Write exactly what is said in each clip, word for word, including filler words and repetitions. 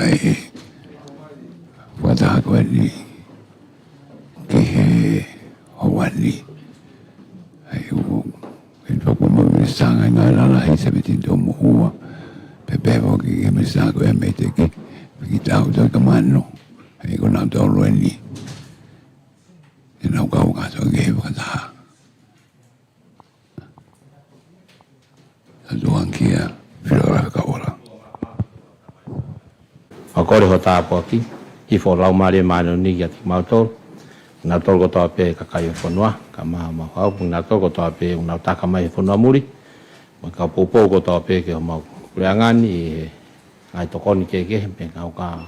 ʻa e fakataha ko eni ki he houa ni. ʻA ia ʻoku, ʻe toko mo me sanga ngā lala he seventeen tō mo ua. Pea pehē foki ki he misa ko e mei te ke, ki tau tau ka mano. ʻA ia ko nau tau lue ni. ʻE nau kau ngā tau ki he fakataha. Tuankia, Filorafi Kaola. ʻOku ou kole ho tāpuaki, hifo Laumālie Māʻoniʻoni kiate kimautolu, kinautolu kotoa pē kakai ʻo e fonua, kae ʻumaʻā homau hau, kinautolu kotoa pē ʻoku nau taka mai he fonua muli, mo e kau poupou kotoa pē ki homau puleʻanga ni, ʻi he ngaahi tokoni kehekehe, pea kau ka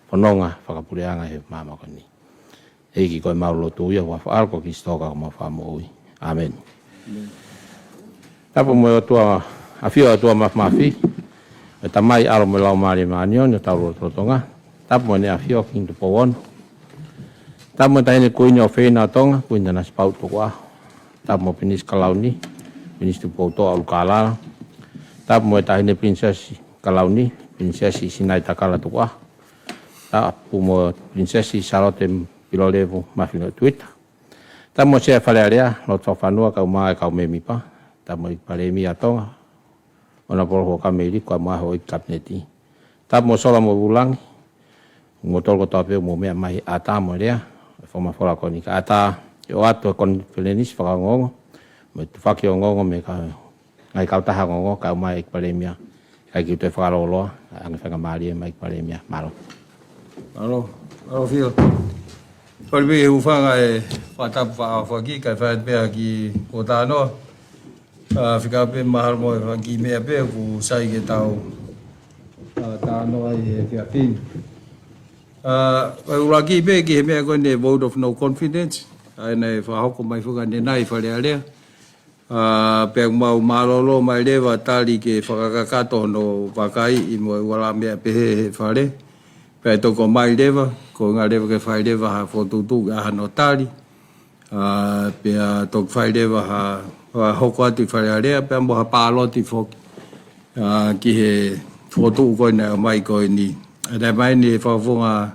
fononga fakapuleʻanga he māmani ko eni. ʻEiki, ko ʻemau lotu ia, ʻi he huafa ʻo Kalaisi ko homau Fakamoʻui. ʻĀmeni. Tapu mo e ʻOtua, ʻafio ʻOtua Māfimafi, ʻa e Tamai, ʻAlo mo e Laumālie Māʻoniʻoni, ʻo tau lolotonga. Tapu mo ʻEne ʻAfio Kingi Tupou Ono. Tapu mo e Taʻahine Kuini ʻofeina ʻo Tonga, Kuini Nanasipauʻu Tukuʻaho. Tapu mo Pilinisi Kalauni, Pilinisi Tupoutoʻa ʻUlukālala. Tapu mo e Taʻahine Pilinisesi Kalauni, Pilinisesi Sinaitakala Tukuʻaho. Tapu mo Pilinisesi Sālote Pilolevu Mafilo Tuita. Tapu mo Sea Fale Alea, Lord Fakafanua, kae ʻumaʻā e kau mēmipa. Tapu mo e ʻEiki Palēmia ʻo Tonga, Honourable Huʻakavameiliku, kae ʻumaʻā e ʻEiki Kapineti. Tapu mo Sola mo Vulangi, mo kimoutolu kotoa pē ʻoku mou meʻa mai he ʻatā mo e lea ʻo e fakamafola ko eni, kae ʻatā ke ʻoatu e konifelenisi fakaongoongo mo e tufaki ongoongo mei he ka ngaahi kautaha ongoongo, kae ʻumaʻā e ʻEiki Palēmia, kae kiu toe fakalōloa, ʻa e ange faingamālie mai ʻEiki Palēmia, mālō. Mālō, mālō Fio. Kole pē ke u hūfanga he fakatapu fakaʻaufaki, kae fai pē ʻa e kiʻi pōtalanoa. ʻA, fika pē mahalo mo e fanga kiʻi meʻa pē ʻoku sai ke tau, ʻa, talanoa ai he efiafi ni. ʻA, ʻoku ou ʻuluaki pē ki he meʻa ko eni vote of no confidence, ʻa ia naʻe fakahoko mai foki ʻanenai ʻi Fale Alea. ʻA, pea ʻoku mau mālōlō mai leva tali ke fakakakato hono vakaiʻi mo e ua lahi meʻa pehē he Fale. Pea ʻe toki ʻomai leva, ko e ʻuhinga leva ke fai leva ha fokotuʻutuʻu ʻa hono tali. ʻA, pea toki fai leva ha, ha hoko atu ʻi Fale Alea, pea mo ha pāloti foki. ʻA, ki he fokotuʻu ko eni naʻe ʻomai ko eni. ʻA, naʻe ʻomai eni he Fakafofonga,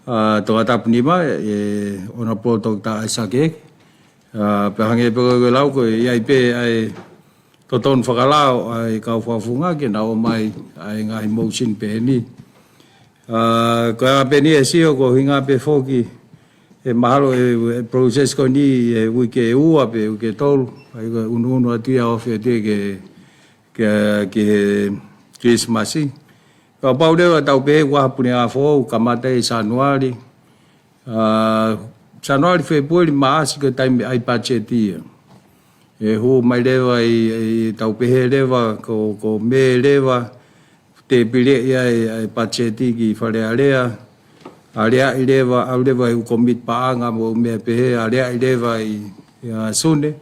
ʻa, Tongatapu nima, ʻe Honourable Doctor Isaac Eke. ʻA, pea hangē pē ko e lau ko ē, ʻi ai pē ʻa e totonu fakalao ʻa e kau fakafofonga ke nau ʻomai ʻa e ngaahi motion pehē ni. ʻA, ko e anga pē eni ʻe sio, ko e ʻuhinga pē foki ʻe mahalo e, e process ko eni he uike ʻe ua pe uike ʻe tolu, ʻa ia ko e unuunu atu ia ʻo ofi atu ia ke, ke, ki he Kilisimasi. Kapau leva tau pehē ʻoku ʻi ai ha puleʻanga foʻou, kamata ʻi Sānuali, ʻa, Sānuali, Fēpueli, Maʻasi ko e taimi ʻa e budget ia. ʻE hū mai leva ʻi, ʻi tau pehē leva, ko, ko Mē leva, tēpileʻi ai ʻa e budget ki Fale Alea, aleaʻi leva, ʻalu leva he ʻū kōmiti paʻanga mo e meʻa pehē, aleaʻi leva ʻi, ʻi, ʻa, Sune,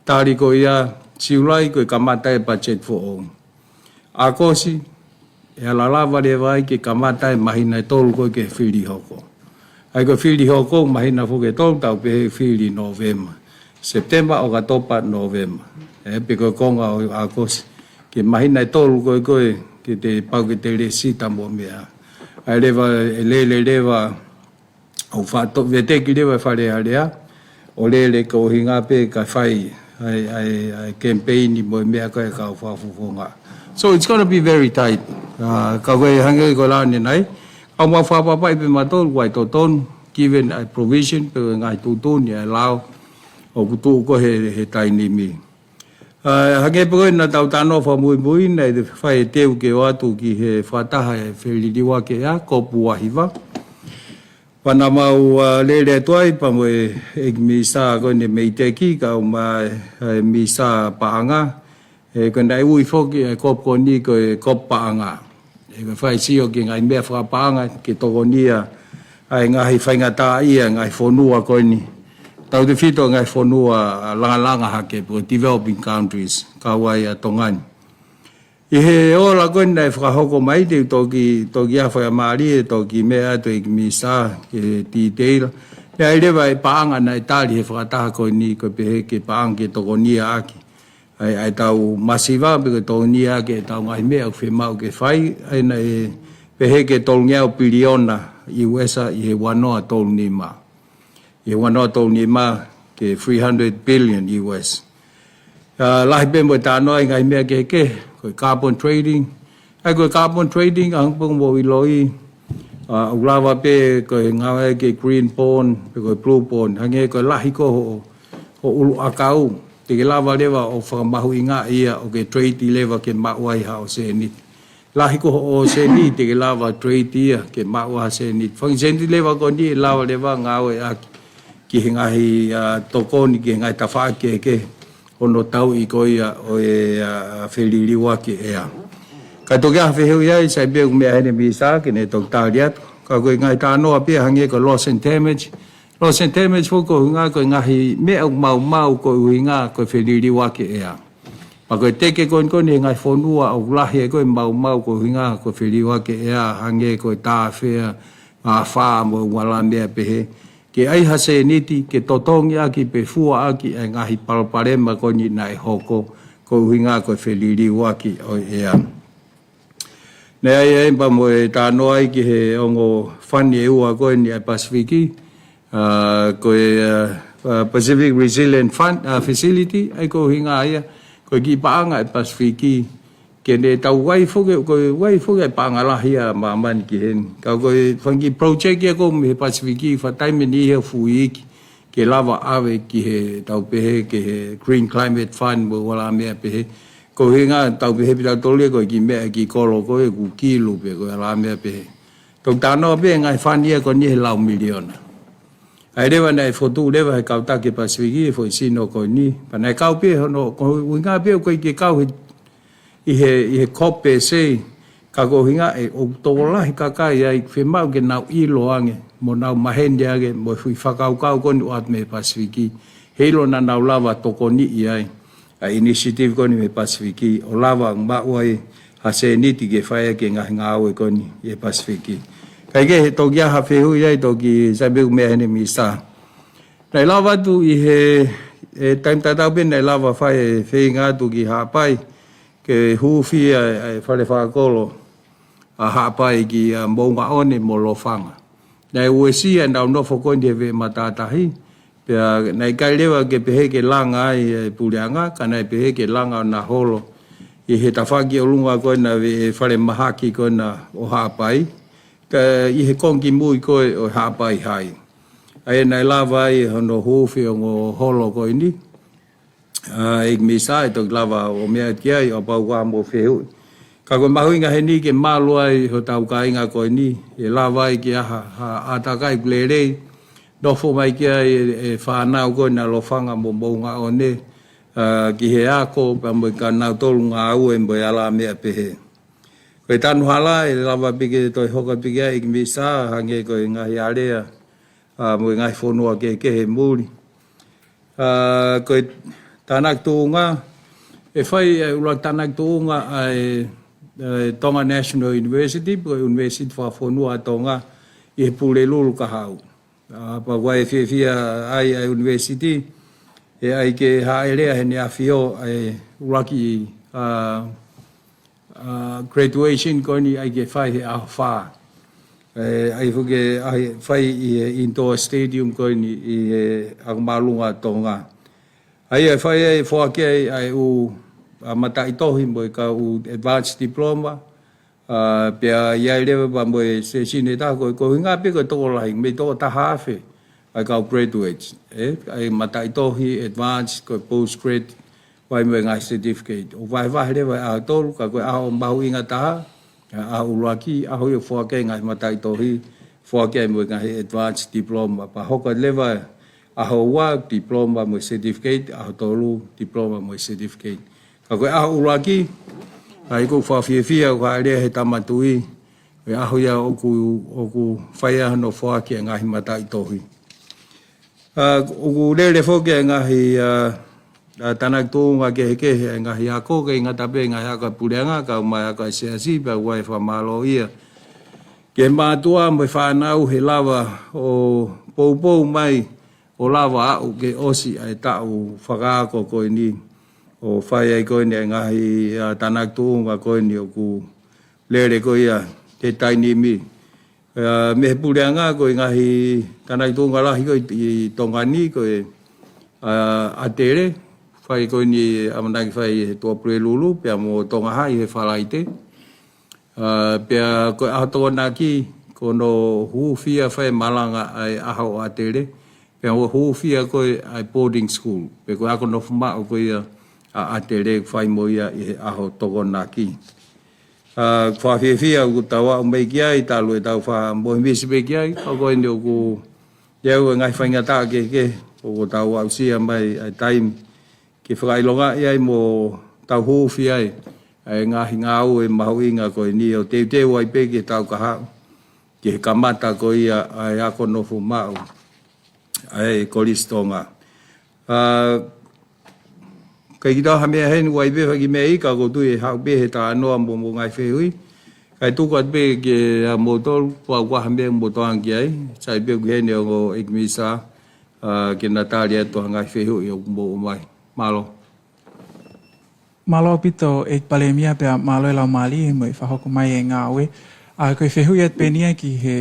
tali ko ia, Siulai ko e kamata e budget foʻou. ʻAokosi, ʻe ala lava leva ai ke kamata e māhina ʻe tolu ko ē ke fili hoko. ʻA ia ko e fili hoko, māhina foki ʻe tolu, tau pehē fili Nōvema. September, ʻOkatopa, Nōvema. ʻE, pe ko e konga ʻo ʻAokosi. Ki he māhina ʻe tolu ko ē ko ē, ke te pau ke te lēsisita mo e meʻa. ʻA ia leva, ʻe lele leva, ʻo fato-, veteki leva ʻe Fale Alea, ʻo lele ko e ʻuhinga pē ke fai ʻa e, ʻa e, ʻa e kemipeini mo e meʻa ko ē ʻa e kau fakafofonga. So it's gonna be very tight. ʻA, ka ko e hangē ko e lau ʻanenai, ʻoku mau fakaʻapaʻapaʻi pē mautolu ʻoku ʻi ai e totonu, given ʻa e provision, pe ko e ngaahi tuʻutuʻuni ʻa e lao, ʻoku tuʻu ko ē he, he taimi ni. ʻA, hangē pē ko ē naʻa tau talanoa fakamuimui, naʻe fai e teu ke ō atu ki he fakataha ʻe feliliuaki ʻa e COP uahiva. Pea naʻa mau, ʻa, lele atu ai pea mo e, ʻEiki Minisitā ko eni mei Teki, kae ʻumaʻā e, e Minisitā Paʻanga. ʻE, ko e naʻe ui foki e COP ko eni ko e COP Paʻanga. ʻE, ko e fai sio ki he ngaahi meʻa fakapaʻanga ke tokonia ʻa e ngaahi faingataʻaʻia, ngaahi fonua ko eni. Tautefito ngaahi fonua, ʻa, langalanga hake, pe ko e developing countries, kau ai ʻa Tonga ni. ʻI he ola ko eni naʻe fakahoko mai, te u toki, toki ʻai faingamālie, toki meʻa atu ʻEiki Minisitā, ke detail. Naʻe ʻi ai leva e paʻanga naʻe tali he fakataha ko eni, ko e pehē ke paʻanga ke tokonia ʻaki ʻa e, ʻa e tau masiva, pe ko e tokonia ʻaki e tau ngaahi meʻa ʻoku fiemaʻu ke fai, ʻa ia naʻe Pehē ke tolungeau piliona U S ʻi he ua noa tolu nima. ʻI he ua noa tolu nima ke three hundred billion U S. ʻA, lahi pē mo e talanoa ʻi he ngaahi meʻa kehekehe, ko e carbon trading. ʻA ia ko e carbon trading, ʻa ia pē ʻoku mou ʻiloʻi, ʻa, ʻoku lava pē ko e ngāue ki he green bond, pe ko e blue bond. Hangē ko e lahi ko ē hoʻo, hoʻo ʻuluʻakau, te ke lava leva ʻo fakamahuʻingaʻi ia ʻo ke trade leva ke maʻu ai haʻo sēniti. Lahi ko ē hoʻo sēniti te ke lava trade ia ke maʻu ai ha sēniti. Fanga sēniti leva ko eni ʻe lava leva ngāueʻaki ki he ngaahi, ʻa, tokoni, ki he ngaahi tafaʻaki kehekehe hono tauʻi ko ia ʻo e, ʻa, feliliuaki ʻea. Ka toki ʻi ai ha fehuʻi ai, sai pē ʻoku meʻa heni e Minisitā ke ne toki tali atu. Ka ko e ngaahi talanoa pē ia hangē ko e loss and damage. Loss and damage foki ko e ʻuhinga ko e ngaahi meʻa ʻoku maumau ko e ʻuhinga ko e feliliuaki ʻea. Pea ko e teke ko eni ko eni he ngaahi fonua ʻoku lahi ai ko e maumau ko e ʻuhinga ko e feliliuaki ʻea, hangē ko e tāfea, ʻa, fā mo e ʻū ala meʻa pehē. Ke ʻai ha sēniti ke totongiʻaki pe fuaʻaki e ngaahi palopalema ko eni naʻe hoko ko e ʻuhinga ko e feliliuaki ʻo e ʻea. Naʻe ʻi ai pē mo e talanoa ai ki he ongo fund ʻe ua ko eni ʻa e Pasifiki, ʻa, ko e, ʻa, ʻa, Pacific Resilient Fund, ʻa, Facility, ʻa ia ko e ʻuhinga ia, ko e kiʻi paʻanga ʻa e Pasifiki, ke ne tau vaivai foki, ko e vaivai foki e paʻanga lahi ʻa māmani ki heni. Ka ko e fanga kiʻi project ia ko ē mei he Pasifiki, fakataimi ni he fuʻu iiki, ke lava ʻave ki he tau pehē, ki he Green Climate Fund mo e ʻū ala meʻa pehē. Ko e ʻuhinga tau pehē pē tautolu ia ko e kiʻi meʻa kiʻi kolo ko ē ʻoku kilu pē ko e ala meʻa pehē. Toki talanoa pē ngaahi fund ia ko eni he lau miliona. ʻA ia leva naʻe fotu leva he kau taki Pasifiki he foʻi sino ko eni. Pea naʻe kau pē hono, ko e ʻuhinga pē ko e ke kau he, ʻi he, ʻi he COP pe sei, ka ko e ʻuhinga ʻe ʻoku tokolahi kakai ai, fiemaʻu ke nau ʻilo ange, mo nau maheni ange, mo e foʻi fakakaukau ko eni ʻoku ʻoatu mei he Pasifiki. Heiʻilo naʻa nau lava tokoniʻi ai ʻa e initiative ko eni mei he Pasifiki, ʻo lava maʻu ai ha sēniti ke fai ʻaki e ngaahi ngāue ko eni ʻi he Pasifiki. Kae kehe, toki ʻi ai ha fehuʻi ai, toki sai pē ʻoku meʻa heni e Minisitā. Naʻe lava atu ʻi he, ʻi he taimi tatau pē naʻe lava fai e feinga atu ki Haʻapai, ke huufi ʻa e, ʻa e fale fakakolo ʻa Haʻapai ki, ʻa, Moʻungaʻone mo Lofanga. Naʻe uesia ʻenau nofo ko eni he veʻe matātahi, pea naʻe ʻikai leva ke pehē ke langa ai e puleʻanga, ka naʻe pehē ke langa ʻo na holo ʻi he tafaʻaki ʻolunga ko ena veʻe falemahaki ko ena ʻo Haʻapai, ka ʻi he konga kimui ko ē ʻo Haʻapai Hai. ʻA ia naʻe lava ai hono huufi e ongo holo ko eni. ʻA, ʻEiki Minisitā, ʻe toki lava ʻo meʻa ki ai, ʻo kapau ʻoku ʻi ai mo e fehuʻi. Ka ko e mahuʻinga heni ke malu ai hotau kāinga ko eni, ʻe lava ai ke ʻi ai ha, ha ʻātakai ʻoku lelei, nofo mai ki ai e, e fānau ko ena Lofanga mo Moʻungaʻone, ʻa, ki he ako, pea mo e kau nautolu ngāue mo e ala meʻa pehē. Ko e tanu hala, ʻe lava pē ke toe hoko pē ki ai, ʻEiki Minisitā, hangē ko e ngaahi alea, ʻa, mo e ngaahi fonua kehekehe he muli. ʻA, ko e tānaki tuʻunga, ʻe fai e ʻuluaki tānaki tuʻunga ʻa e, ʻa e Tonga National University, ko e University fakafonua ʻa Tonga ʻi he Pulelulu kahaʻu. ʻA, pea ʻoku ʻi ai e fiefia ai ʻa e university, ʻe ʻai ke hāʻele ai heʻene ʻAfio ʻa e ʻuluaki, ʻa, ʻa, graduation ko eni ʻai ke fai he ʻaho fā. ʻE, ʻai foki ke ʻai fai ʻi he indoor stadium ko eni ʻi he ako māʻolunga Tonga. ʻA ia ʻe fai ai foaki ai ʻa e ʻū, ʻa, mataʻitohi mo e kau ʻū advanced diploma, ʻa, pea ʻi ai leva pea mo e session ʻe taha ko e, ko e ʻuhinga pē ko e tokolahi, mei toko taha afe ʻa e kau graduates, ē, ʻa e mataʻitohi, advanced, ko e postgrad, pea mo e ngaahi certificate. ʻOku vahevahe leva he ʻaho ʻe tolu, ka ko e ʻaho mahuʻinga taha, ʻa e ʻuluaki, ʻaho ia ʻoku foaki ai e ngaahi mataʻitohi, foaki ai mo e ngaahi advanced diploma. Pea hoko leva ʻaho ua, diploma mo e certificate, ʻaho tolu, diploma mo e certificate. Ka ko e ʻaho ʻuluaki, ʻa ia ʻoku fakafiefia, ʻoku hāʻele ai he Tama Tuʻi, ko e ʻaho ia ʻoku, ʻoku fai ai hono foaki e ngaahi mataʻitohi. ʻA, ʻoku lele foki e ngaahi, ʻa, ʻa, tānaki tuʻunga kehekehe, e ngaahi ako, ʻikai ngata pē he ngaahi ako ʻa e puleʻanga, kae ʻumaʻā e ako ʻa e siasi, pea ʻoku ʻi ai e fakamālō ia ki he mātuʻa mo e fānau he lava ʻo poupou mai, ʻo lava aʻu ke ʻosi ʻa e taʻu fakaako ko eni, ʻo fai ai ko eni e ngaahi, ʻa, tānaki tuʻunga ko eni ʻoku lele ko ia he taimi ni. ʻA, mei he puleʻanga ko e ngaahi tānaki tuʻunga lahi ko ē ʻi Tonga ni ko e, ʻa, ʻAtele, fai ko eni ʻamanaki fai he Tuʻapulelulu, pea mo Tonga High he Falaite. ʻA, pea ko e ʻaho Tokonaki, ko hono hūfia fai malanga ʻa e ʻaho ʻAtele, pea mo hūfia ko e ʻa e boarding school, pe ko e ako nofo maʻu ko ia ʻa ʻAtele fai mo ia ʻi he ʻaho Tokonaki. ʻA, fakafiefia ʻoku tau aʻu mai ki ai, talu ʻetau faʻa mohe misi pē ki ai, ka ko eni ʻoku ʻi ai e ngaahi faingataʻa kehekehe, ʻoku tau aʻusia mai ʻa e taimi ke fakaʻilongaʻi ai mo tau hūfia ai ʻa e ngaahi ngāue mahuʻinga ko eni ʻo teuteu ai pē ke tau kahaʻu ki he kamata ko ia ʻa e ako nofo maʻu ʻa e Kolisi Tonga. ʻA, ʻikai ke toe ʻi ai ha meʻa heni, ʻoku ʻi ai pē ha kiʻi meʻa ʻi ka ko e tui ʻe haʻu pē he talanoa mo, mo e ngaahi fehuʻi. Kae tuku atu pē kia moutolu, kapau ʻoku ʻi ai ha meʻa ʻoku mou tokanga ki ai, sai pē ʻoku ʻi heni ʻa e ongo ʻEiki Minisitā, ʻa, ke na tali atu ha ngaahi fehuʻi ʻoku mou ʻomai. Mālō. Mālō ʻaupito ʻEiki Palēmia pea mālō e laumālie mo e fakahoko mai e ngāue. ʻA, ko e fehuʻi atu pē eni ia ki he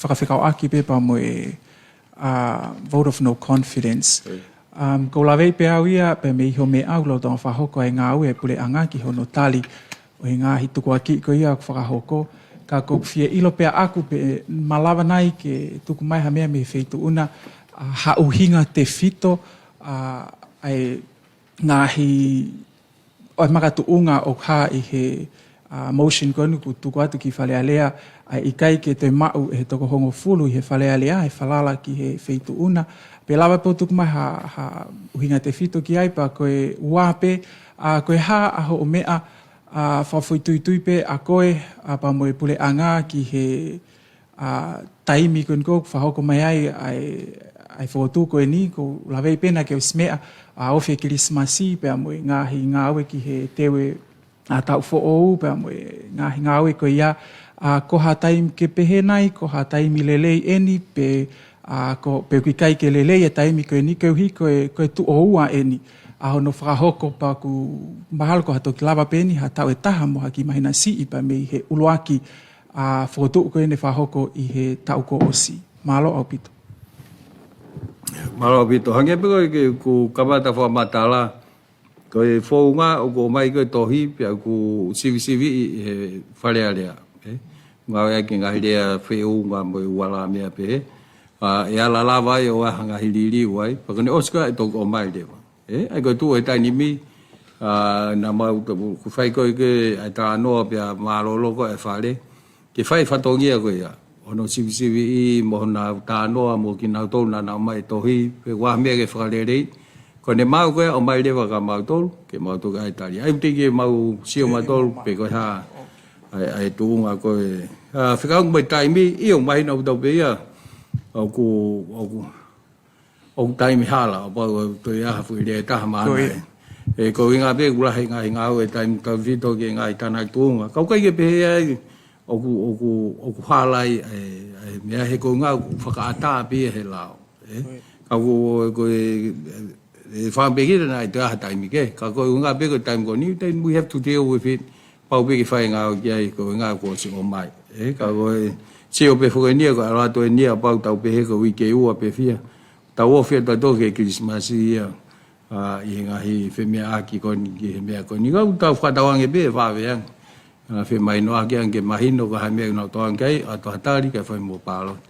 fakafekauʻaki pē pea mo e, ʻa, vote of no confidence. ʻIo. Um, ʻoku ou laveʻi pē au ia pea mei hoʻo meʻa ʻoku lolotonga fakahoko e ngāue e puleʻanga ki hono tali ʻo e ngaahi tukuakiʻi ko ia ʻoku fakahoko. Ka ʻoku ou fie ʻilo pē ʻaʻaku pe ʻe malava nai ke tuku mai ha meʻa mei he Feituʻu na, ʻa, ha ʻuhinga tefito, ʻa, ʻa e ngaahi ʻo e makatuʻunga ʻoku hā ʻi he, ʻa, motion ko eni kuo tuku atu ki Fale Alea, ʻa e ʻikai ke toe maʻu ʻe he toko hongofulu ʻi he Fale Alea e falala ki he Feituʻu na. Pe lava pē ʻo tuku mai ha, ha ʻuhinga tefito ki ai, pea ko e ua pē, ʻa, ko e hā ʻa hoʻo meʻa, ʻa, fakafoʻituitui pē ʻa koe, ʻa, pea mo e puleʻanga ki he, ʻa, taimi ko eni ʻoku fakahoko mai ai ʻa e, ʻa e fokotuʻu ko eni, ʻoku ou laveʻi pē naʻa ke ʻosi meʻa, ʻa, ofi e Kilisimasi pea mo e ngaahi ngāue ki he teu e, ʻa, taʻu foʻou pea mo e ngaahi ngāue ko ia, ʻa, ko ha taimi ke pehē nai, ko ha taimi lelei eni pe, ʻa, ko, pe ʻoku ʻikai ke lelei e taimi ko eni koeʻuhi ko e, ko e tuʻo ua eni ʻa hono fakahoko, pea ʻoku mahalo ko ha toki lava pē eni ha taʻu ʻe taha mo ha kiʻi māhina siʻi pea mei he ʻuluaki ʻa e fokotuʻu ko eni naʻe fakahoko ʻi he taʻu kuo ʻosi. Mālō ʻaupito. Mālō ʻaupito. Hangē pē ko e, ke u kamata fakamatala, ko e founga ʻoku ʻomai ko e tohi, pea ʻoku sivisiviʻi ʻe he Fale Alea, ē? Ngāueʻaki e ngaahi lea feʻunga mo e ua lā meʻa pehē. ʻA, ʻe ala lava ai ʻo ʻai ha ngaahi liliu ai, pea ko ʻene ʻosi ko ē ʻe toki ʻomai leva. Ē, ʻa ia ko e tuʻu he taimi ni, ʻa, naʻa mau, ʻoku fai ko ē ke, ʻa e talanoa pea mālōlō ko ē e Fale ke fai fatongia ko ia. Hono sivisiviʻi mo hono talanoa mo kinautolu naʻa nau ʻomai e tohi, pe ko ha meʻa ke fakaleleiʻi. Ko ʻene maʻu ko ē ʻo ʻomai leva kia mautolu, ke mau toki ʻai tali. ʻA ia ʻoku teʻeki ke mau sio mautolu, pe ko e hā, ʻa e, ʻa e tuʻunga ko ē. ʻA, fekauʻaki mo e taimi, ʻio, mahino ʻaupito pē ia. ʻOku, ʻoku ʻoku taimi hala, ʻo pau ʻe toe ʻi ai ha foʻi lea ʻe taha maʻana. Ko ia. Ē, ē, ko e ʻuhinga pē ʻoku lahi e ngaahi ngāue taimi tefito ki he ngaahi tānaki tuʻunga. Ka ʻoku ʻikai ke pehē ai, ʻoku, ʻoku, ʻoku hala ai, ē, ē, meʻa he ko e ʻuhinga ʻoku fakaʻatā pē ia he lao, ē? Ko ia. Ka ʻoku, ko e, ē, ē, fāmili naʻe toe ʻi ai ha taimi kehe. Ka ko e ʻuhinga pē ko e taimi ko eni, then we have to deal with it. Pau pē ke fai e ngāue ki ai, ko e ʻuhinga kuo ʻosi ʻomai. Ē, ka ko e sio pē foki eni ia, ko e ʻalu atu eni ia, pau tau pehē ko e uike ua pe fiha. Tau ofi atu atu ki he Kilisimasi ia, ʻa, ʻi he ngaahi femeʻaʻaki ko eni ki he meʻa ko eni. Ka ʻoku tau fakatauange pē, vave ange. ʻA, femahinoʻaki ange ke mahino ko e hā e meʻa ʻoku nau tokanga ki ai, ʻoatu ha tali kae fai mo e pāloti.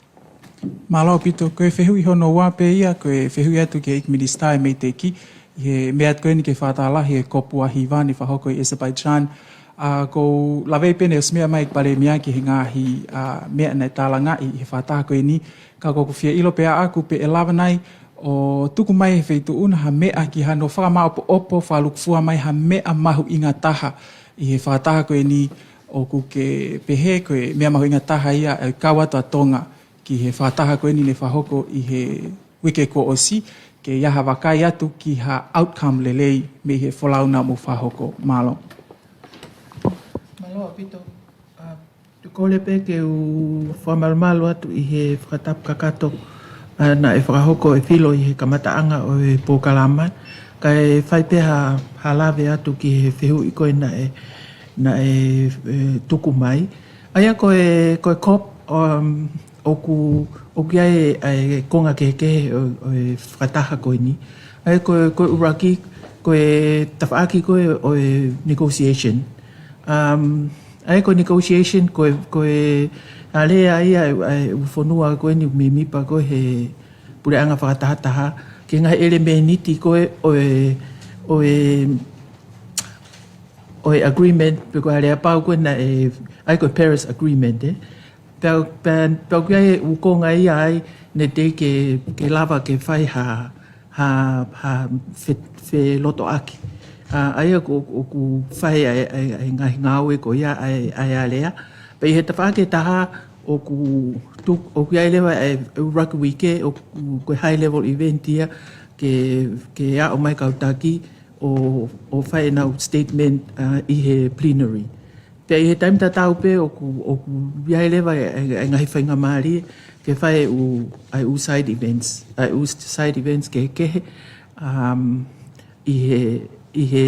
Mālō ʻaupito, ko e fehuʻi hono ua pē ia, ko e fehuʻi atu ki he ʻEiki Minisitā ʻo e MEIDECC, ʻi he meʻa atu ko eni ki he fakataha e kopu ʻa Hiva naʻe fakahoko ʻi Azerbaijan. ʻA, ʻoku ou laveʻi pē naʻe ʻosi meʻa mai e Palēmia ki he ngaahi, ʻa, meʻa naʻe tālangaʻi ʻi he fakataha ko eni, ka ʻoku ou fie ʻilo pē ʻaʻaku pe ʻe lava nai ʻo tuku mai ʻe he Feituʻu na ha meʻa ki hano fakamāʻopoʻopo, fakalūkufua mai ha meʻa mahuʻinga taha ʻi he fakataha ko eni ʻoku ke pehē ko e meʻa mahuʻinga taha ia ʻa e kau atu ʻa Tonga ki he fakataha ko eni naʻe fakahoko ʻi he uike kuo ʻosi, ke ʻi ai ha vakai atu ki ha outcome lelei mei he folau naʻa mou fakahoko. Mālō. Mālō ʻaupito. ʻA, te u kole pē ke u fakamalumalu atu ʻi he fakatapu kakato, ʻa, naʻe fakahoko ʻe Filo ʻi he kamataʻanga ʻo e polokalama, kae fai pē ha, ha lave atu ki he fehuʻi ko ē naʻe, naʻe, ē, tuku mai. ʻA ia ko e, ko e COP, um, ʻoku, ʻoku ʻi ai e, e konga kehekehe ʻo, ʻo e fakataha ko eni. ʻA ia ko e, ko e ʻuluaki, ko e tafaʻaki ko ē ʻo e negotiation. Um, ʻa ia ko e negotiation, ko e, ko e alea ia ʻa e, ʻa e ʻū fonua ko eni mēmipa ko ē he puleʻanga fakatahataha, ki he ngaahi ʻelemēniti ko ē ʻo e, ʻo e, ʻo e agreement, pe ko e aleapau ko ē naʻe, ʻa ia ko e Paris Agreement, ē. Pea, pea, pea ʻoku ʻi ai e ʻū konga ia ai, ne teʻeki ke, ke lava ke fai ha, ha, ha fe-, felotoʻaki. ʻA, ʻa ia ko, ʻoku fai ʻa e, ʻa e, ʻa e ngaahi ngāue ko ia ʻa e, ʻa e alea. Pea ʻi he tafaʻaki ʻe taha ʻoku tu-, ʻoku ʻi ai leva e, e ʻuluaki uike, ʻoku, ko e high level event ia ke, ke aʻu mai kau taki ʻo, ʻo fai ʻenau statement, ʻa, ʻi he plenary. Pea ʻi he taimi tatau pē ʻoku, ʻoku ʻi ai leva e, e, e ngaahi faingamālie ke fai e ʻū, ʻa e ʻū side events, ʻa e ʻū side events kehekehe, um, ʻi he, ʻi he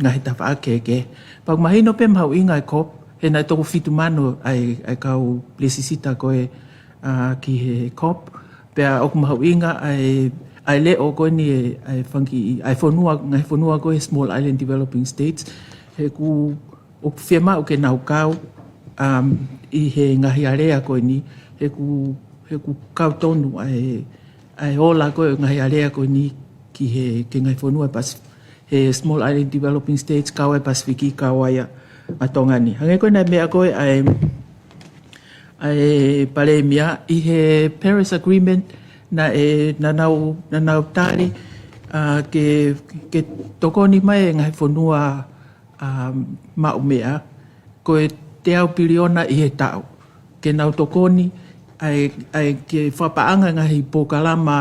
ngaahi tafaʻaki kehekehe. Pea ʻoku mahino pē mahuʻinga e COP, he naʻe toko fitu mano ʻa e, ʻa e kau lēsisita ko ē, ʻa, ki he COP. Pea ʻoku mahuʻinga ʻa e, ʻa e leʻo ko eni e, ʻa e fanga kiʻi, ʻa e fonua, ngaahi fonua ko ē Small Island Developing States. He ʻoku, ʻoku fiemaʻu ke nau kau, um, ʻi he ngaahi alea ko eni. He ʻoku, he ʻoku kau tonu ʻa e, ʻa e ola ko ē ngaahi alea ko eni ki he, ki he ngaahi fonua Pas-, he Small Island Developing States, kau ai Pasifiki, kau ai ʻa, ʻa Tonga ni. Hangē ko ē naʻe meʻa ko ē ʻa e, ʻa e Palēmia, ʻi he Paris Agreement naʻe, naʻa nau, naʻa nau tali, ʻa, ke, ke tokoni mai e ngaahi fonua, ʻa, maʻu meʻa, ko e teau piliona ʻi he taʻu. Ke nau tokoni, ʻa e, ʻa e ke fakapaʻanga ngaahi polokalama,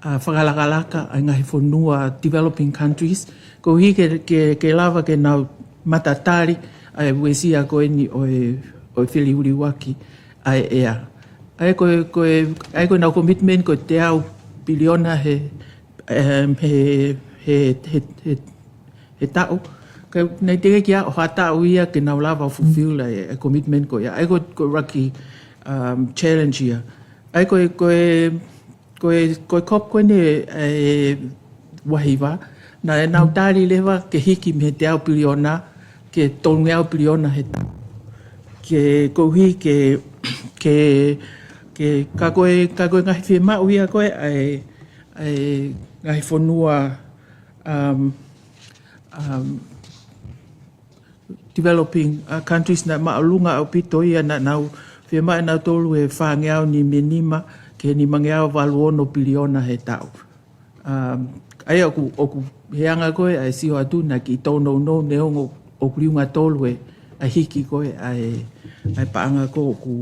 ʻa, fakalakalaka, ʻa e ngaahi fonua developing countries, koeʻuhi ke, ke, ke lava ke nau matatali ʻa e uesia ko eni ʻo e, ʻo e feliuliuaki ʻa e ʻea. ʻA ia ko e, ko e, ʻa ia ko ʻenau commitment ko e teau piliona he, em, he, he, he, he, he taʻu. Ka naʻe teʻeki ai ʻo ha taʻu ia ke nau lava ʻo fulfill ʻa e, e commitment ko ia. ʻA ia ko e, ko e ʻuluaki, um, challenge ia. ʻA ia ko e, ko e, ko e, ko e COP ko eni ʻe ua hiva, naʻa nau tali leva ke hiki mei he teau piliona, ki he tolungeau piliona he taʻu. Ke koeʻuhi ke, ke, ke, ka ko e, ka ko e ngaahi fiemaʻu ia ko ē ʻa e, ʻa e ngaahi fonua, um, um, developing, uh, countries naʻe māʻolunga ʻaupito ia naʻa nau fiemaʻu ʻe nautolu e fāngeau nima nima ki he nimangeau valu ono piliona he taʻu. Um, ʻa ia ʻoku, ʻoku he anga ko ē ʻa e sio atu naʻe kiʻi tōnounou neongo ʻoku liunga tolu e, ʻa e hiki ko ē ʻa e, ʻa e paʻanga ko ē ʻoku,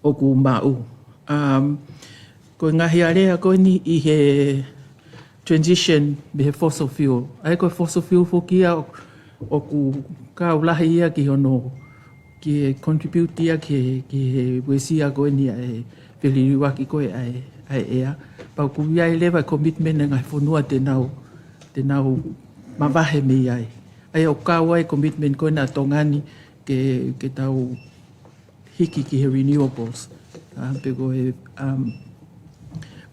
ʻoku maʻu. Um, ko e ngaahi alea ko eni ʻi he transition mei he fossil fuel. ʻA ia ko e fossil fuel foki ia ʻo, ʻoku kau lahi ia ki hono, ke contribute ia ki he, ki he uesia ko eni ʻa e feliuliuaki ko ē ʻa e, ʻa e ʻea. Pea ʻoku ʻi ai leva e commitment ʻa e ngaahi fonua te nau, te nau mavahe mei ai. ʻA ia ʻoku kau ai e commitment ko ena ʻa Tonga ni ke, ke tau hiki ki he renewables. Ah, pe ko e, um,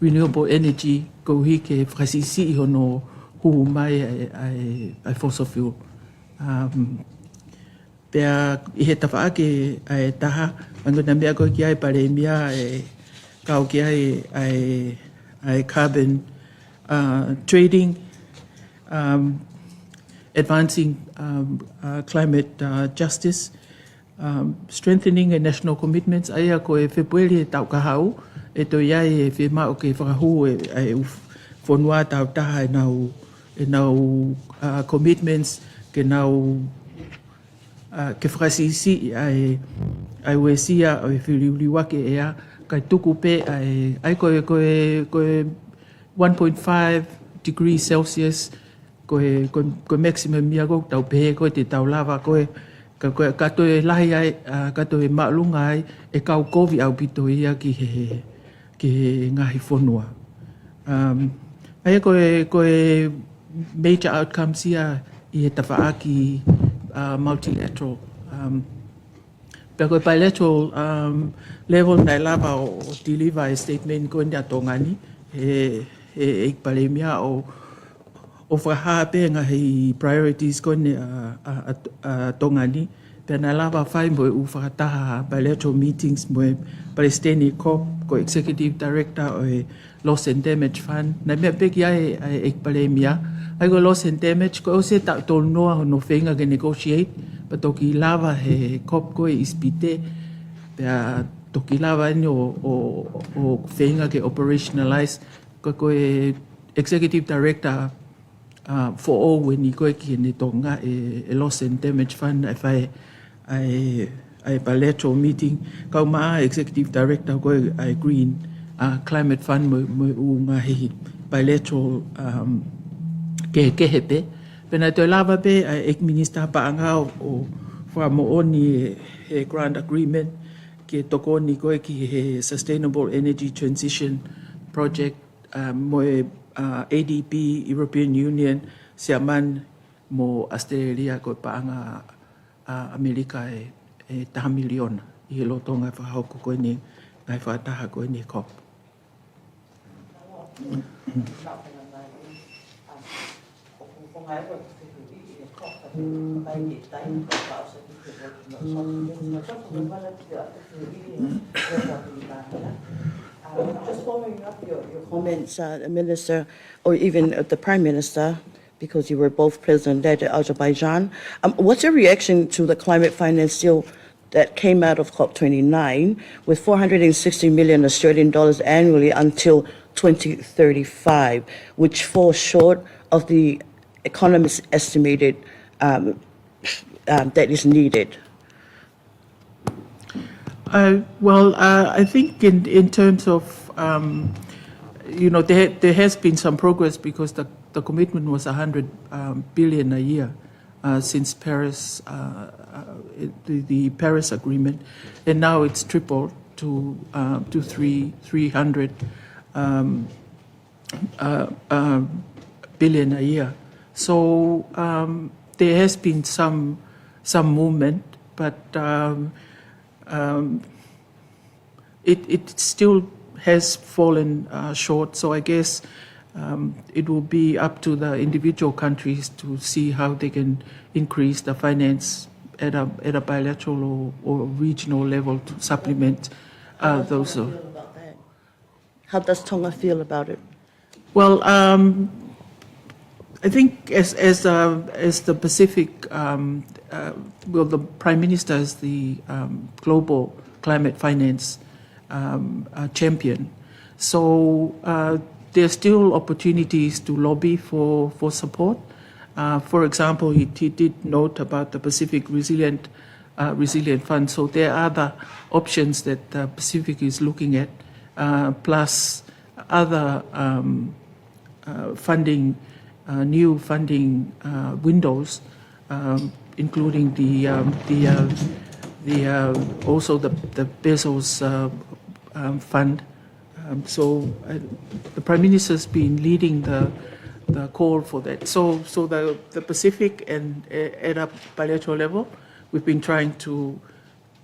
renewable energy, koeʻuhi ke fakasiʻisiʻi hono hū mai ʻa e, ʻa e, ʻa e fossil fuel. Um, pea ʻi he tafaʻaki ʻa e taha, ʻa e ngaahi meʻa ko ē ki ai Palēmia ʻe kau ki ai ʻa e, ʻa e carbon, uh, trading, um, advancing, um, uh, climate, uh, justice, um, strengthening e national commitments, ʻa ia ko e Fēpueli e taʻu kahaʻu, ʻe toe ʻi ai e fiemaʻu ke fakahū e, e ʻū fonua tāutaha ʻenau, ʻenau, uh, commitments, ke nau, uh, ke fakasiʻisiʻi ʻa e, ʻa e uesia ʻo e feliuliuaki ʻea, kae tuku pē ʻa e, ʻa ia ko e, ko e, ko e one point five degrees Celsius, ko e, ko e, ko e maximum ia ko ē ʻoku tau pehē ko ē te tau lava ko ē, ka, ka, ka toe lahi ai, ah, ka toe māʻolunga ai, ʻe kau kovi ʻaupito ia ki he, he, ki he ngaahi fonua. Um, ʻa ia ko e, ko e major outcomes ia ʻi he tafaʻaki, ah, multilateral, um, Pea ko e bilateral, um, level naʻe lava ʻo, ʻo deliver e statement ko eni ʻa Tonga ni, he, he, he ʻEiki Palēmia ʻo, ʻo fakahā pē ngaahi priorities ko eni ʻa, ʻa, ʻa, ʻa Tonga ni. Pea naʻe lava fai mo e ʻū fakataha bilateral meetings mo e Palesiteni COP, ko e Executive Director ʻo e Loss and Damage Fund. Naʻe meʻa pē ki ai ʻa e ʻEiki Palēmia. ʻA ia ko e loss and damage, kuo ʻosi e taʻu tolu noa hono feinga ke negotiate, pea toki lava he COP ko ē ʻi ʻIsipite. Pea toki lava eni ʻo, ʻo, ʻo feinga ke operationalize. Ka ko e Executive Director, uh, foʻou eni ko ē ki heʻene toʻo e, e Loss and Damage Fund, ʻa e fai ʻa e, ʻa e bilateral meeting, kau mo e Executive Director ko ē ʻa e Green, uh, Climate Fund mo, mo e ʻū ngaahi bilateral, um, kehekehe pē. Pea naʻe toe lava pē ʻa e ʻEiki Minisitā Paʻanga ʻo, ʻo fakamoʻoni e, he grant agreement ke tokoni ko ē ki he Sustainable Energy Transition Project, uh, mo e, uh, A D B, European Union, Siamane mo ʻAositelēlia, ko e paʻanga ʻa ʻAmelika ʻe, ʻe taha miliona ʻi he lolotonga e fakahoko ko eni e ngaahi fakataha ko eni e COP. Um, just following up your, your comments, uh, Minister, or even, uh, the Prime Minister, because you were both present there at Azerbaijan. Um, what's your reaction to the climate finance deal that came out of COP twenty-nine with four hundred and sixty million Australian dollars annually until twenty thirty-five, which falls short of the economist's estimated, um, um, that is needed? Uh, well, uh, I think in, in terms of, um, you know, there, there has been some progress because the, the commitment was a hundred, um, billion a year, uh, since Paris, uh, uh, it, the, the Paris Agreement, and now it's tripled to, uh, to three, three hundred, um, uh, um, billion a year. So, um, there has been some, some movement, but, um, um, it, it still has fallen, uh, short. So I guess, um, it will be up to the individual countries to see how they can increase the finance at a, at a bilateral or, or regional level to supplement, uh, those. How does Tonga feel about that? How does Tonga feel about it? Well, um, I think as, as, uh, as the Pacific, um, uh, well, the Prime Minister is the, um, global climate finance, um, uh, champion. So, uh, there are still opportunities to lobby for, for support. Uh, for example, he, he did note about the Pacific Resilient, uh, Resilient Fund. So there are other options that the Pacific is looking at, uh, plus other, um, uh, funding, uh, new funding, uh, windows, um, including the, um, the, uh, the, uh, also the, the Bezos, uh, um, fund. Um, so, uh, the Prime Minister's been leading the, the call for that. So, so the, the Pacific and, uh, at a bilateral level, we've been trying to,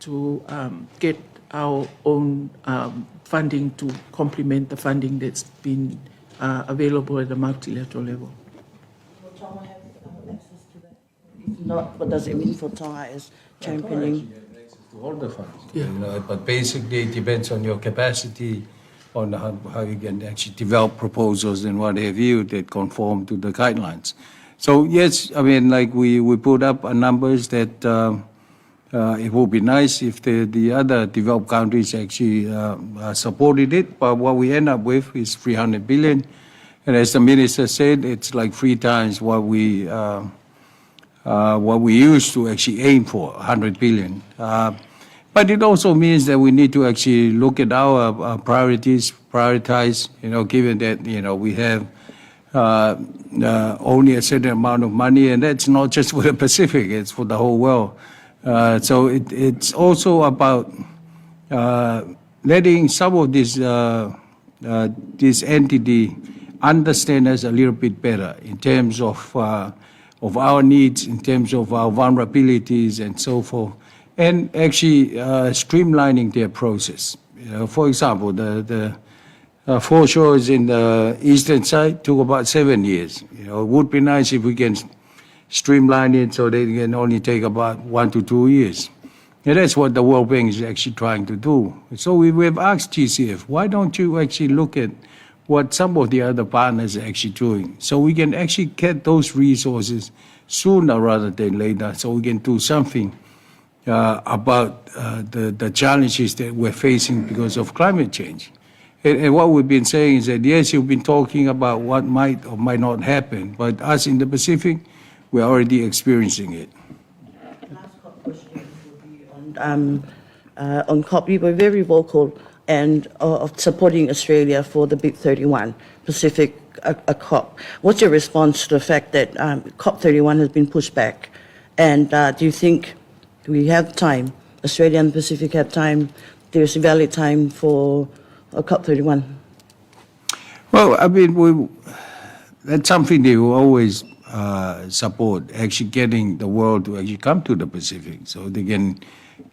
to, um, get our own, um, funding to complement the funding that's been, uh, available at the multilateral level. Will Tonga have, uh, access to that? If not, what does it mean for Tonga as championing? Tonga actually has access to all the funds. Yeah. You know, but basically it depends on your capacity on how, how you can actually develop proposals and what have you that conform to the guidelines. So yes, I mean, like, we, we put up, uh, numbers that, uh, uh, it would be nice if the, the other developed countries actually, uh, uh, supported it, but what we end up with is three hundred billion. And as the minister said, it's like three times what we, uh, uh, what we used to actually aim for, a hundred billion. Uh, but it also means that we need to actually look at our, uh, priorities, prioritize, you know, given that, you know, we have, uh, uh, only a certain amount of money, and that's not just for the Pacific, it's for the whole world. Uh, so it, it's also about, uh, letting some of these, uh, uh, this entity understand us a little bit better in terms of, uh, of our needs, in terms of our vulnerabilities and so forth. and actually uh, streamlining their process. You know, for example, the, the uh, foreshores in the eastern side took about seven years. You know, it would be nice if we can streamline it so that it can only take about one to two years. And that's what the World Bank is actually trying to do. So we, we've asked G C F, why don't you actually look at what some of the other partners are actually doing so we can actually get those resources sooner rather than later so we can do something uh, about uh, the, the challenges that we're facing because of climate change. And, and what we've been saying is that yes, you've been talking about what might or might not happen, but us in the Pacific, we're already experiencing it. Last question would be on, um, uh, on COP. You were very vocal and uh, of supporting Australia for the Big thirty-one Pacific uh, uh, COP. What's your response to the fact that um, COP thirty-one has been pushed back? And uh, do you think we have time? Australia and Pacific have time. There's valid time for a COP thirty-one. Well, I mean, we, that's something they will always uh, support, actually getting the world to actually come to the Pacific so they can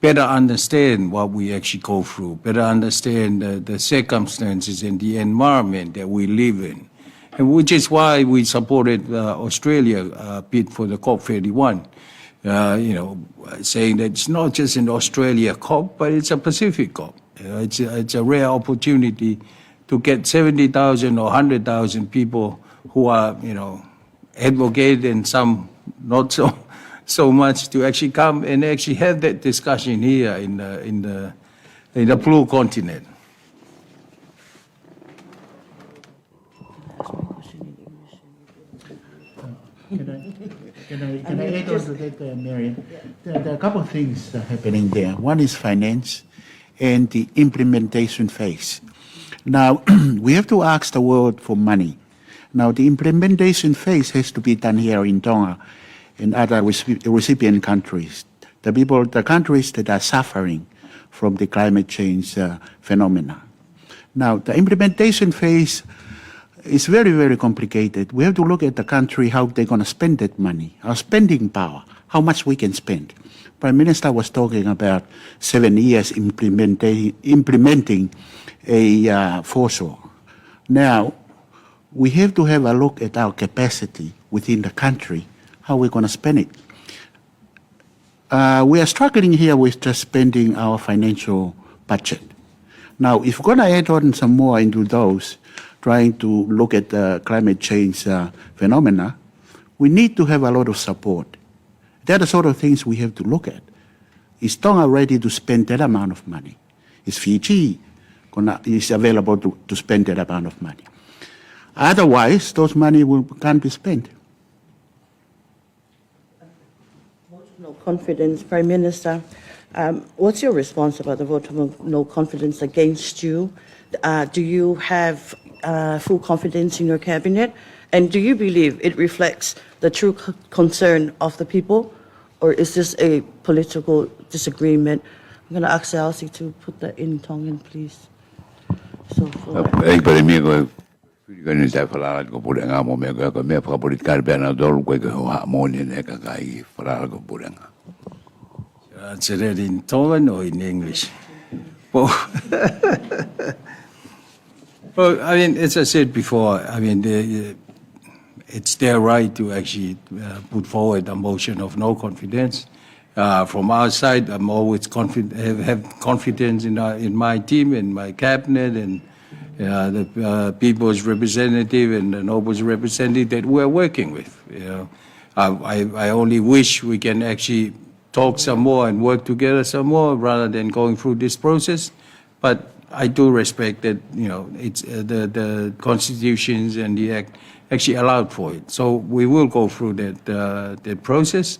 better understand what we actually go through, better understand the, the circumstances and the environment that we live in. And which is why we supported uh, Australia uh, bid for the COP thirty-one, uh, you know, saying that it's not just an Australia COP, but it's a Pacific COP. You know, it's, a, it's a rare opportunity to get seventy thousand or one hundred thousand people who are, you know, advocate and some not so so much to actually come and actually have that discussion here in the in the in the blue continent. Can I, can I, can I add on to that, uh, Marion? There, there are a couple of things uh, happening there. One is finance and the implementation phase. Now, we have to ask the world for money. Now, the implementation phase has to be done here in Tonga and other recipient countries. The people, the countries that are suffering from the climate change uh, phenomena. Now, the implementation phase is very, very complicated. We have to look at the country, how they're going to spend that money, our spending power, how much we can spend. Prime Minister was talking about seven years implementing, implementing a uh, foreshore. Now, we have to have a look at our capacity within the country, how we're going to spend it. Uh, we are struggling here with just spending our financial budget. Now, if we're going to add on some more into those, trying to look at the climate change uh, phenomena, we need to have a lot of support. They're the sort of things we have to look at. Is Tonga ready to spend that amount of money? Is Fiji gonna, is available to, to spend that amount of money? Otherwise, those money will, can't be spent. Vote of no confidence, Prime Minister. Um, what's your response about the vote of no confidence against you? Uh, do you have uh, full confidence in your cabinet? And do you believe it reflects the true concern of the people? Or is this a political disagreement? I'm going to ask Elsie to put that in Tongan, please. So for... Ei, pare mia ko e fili ko eni tai falala ko pule ngā mo mea ko e ko e mea fakapolitikale pea na tolu ko e ko e hoa mo ni ne kakai falala ko pule ngā. Translate in Tongan or in English? Well, well, I mean, as I said before, I mean, the, it's their right to actually uh, put forward a motion of no confidence. Uh, from our side, I'm always confident, have, have confidence in, our, in my team and my cabinet and uh, the uh, people's representative and the nobles representative that we're working with. You know, I, I only wish we can actually talk some more and work together some more rather than going through this process. But I do respect that, you know, it's uh, the, the constitutions and the act actually allowed for it. So we will go through that uh, that process,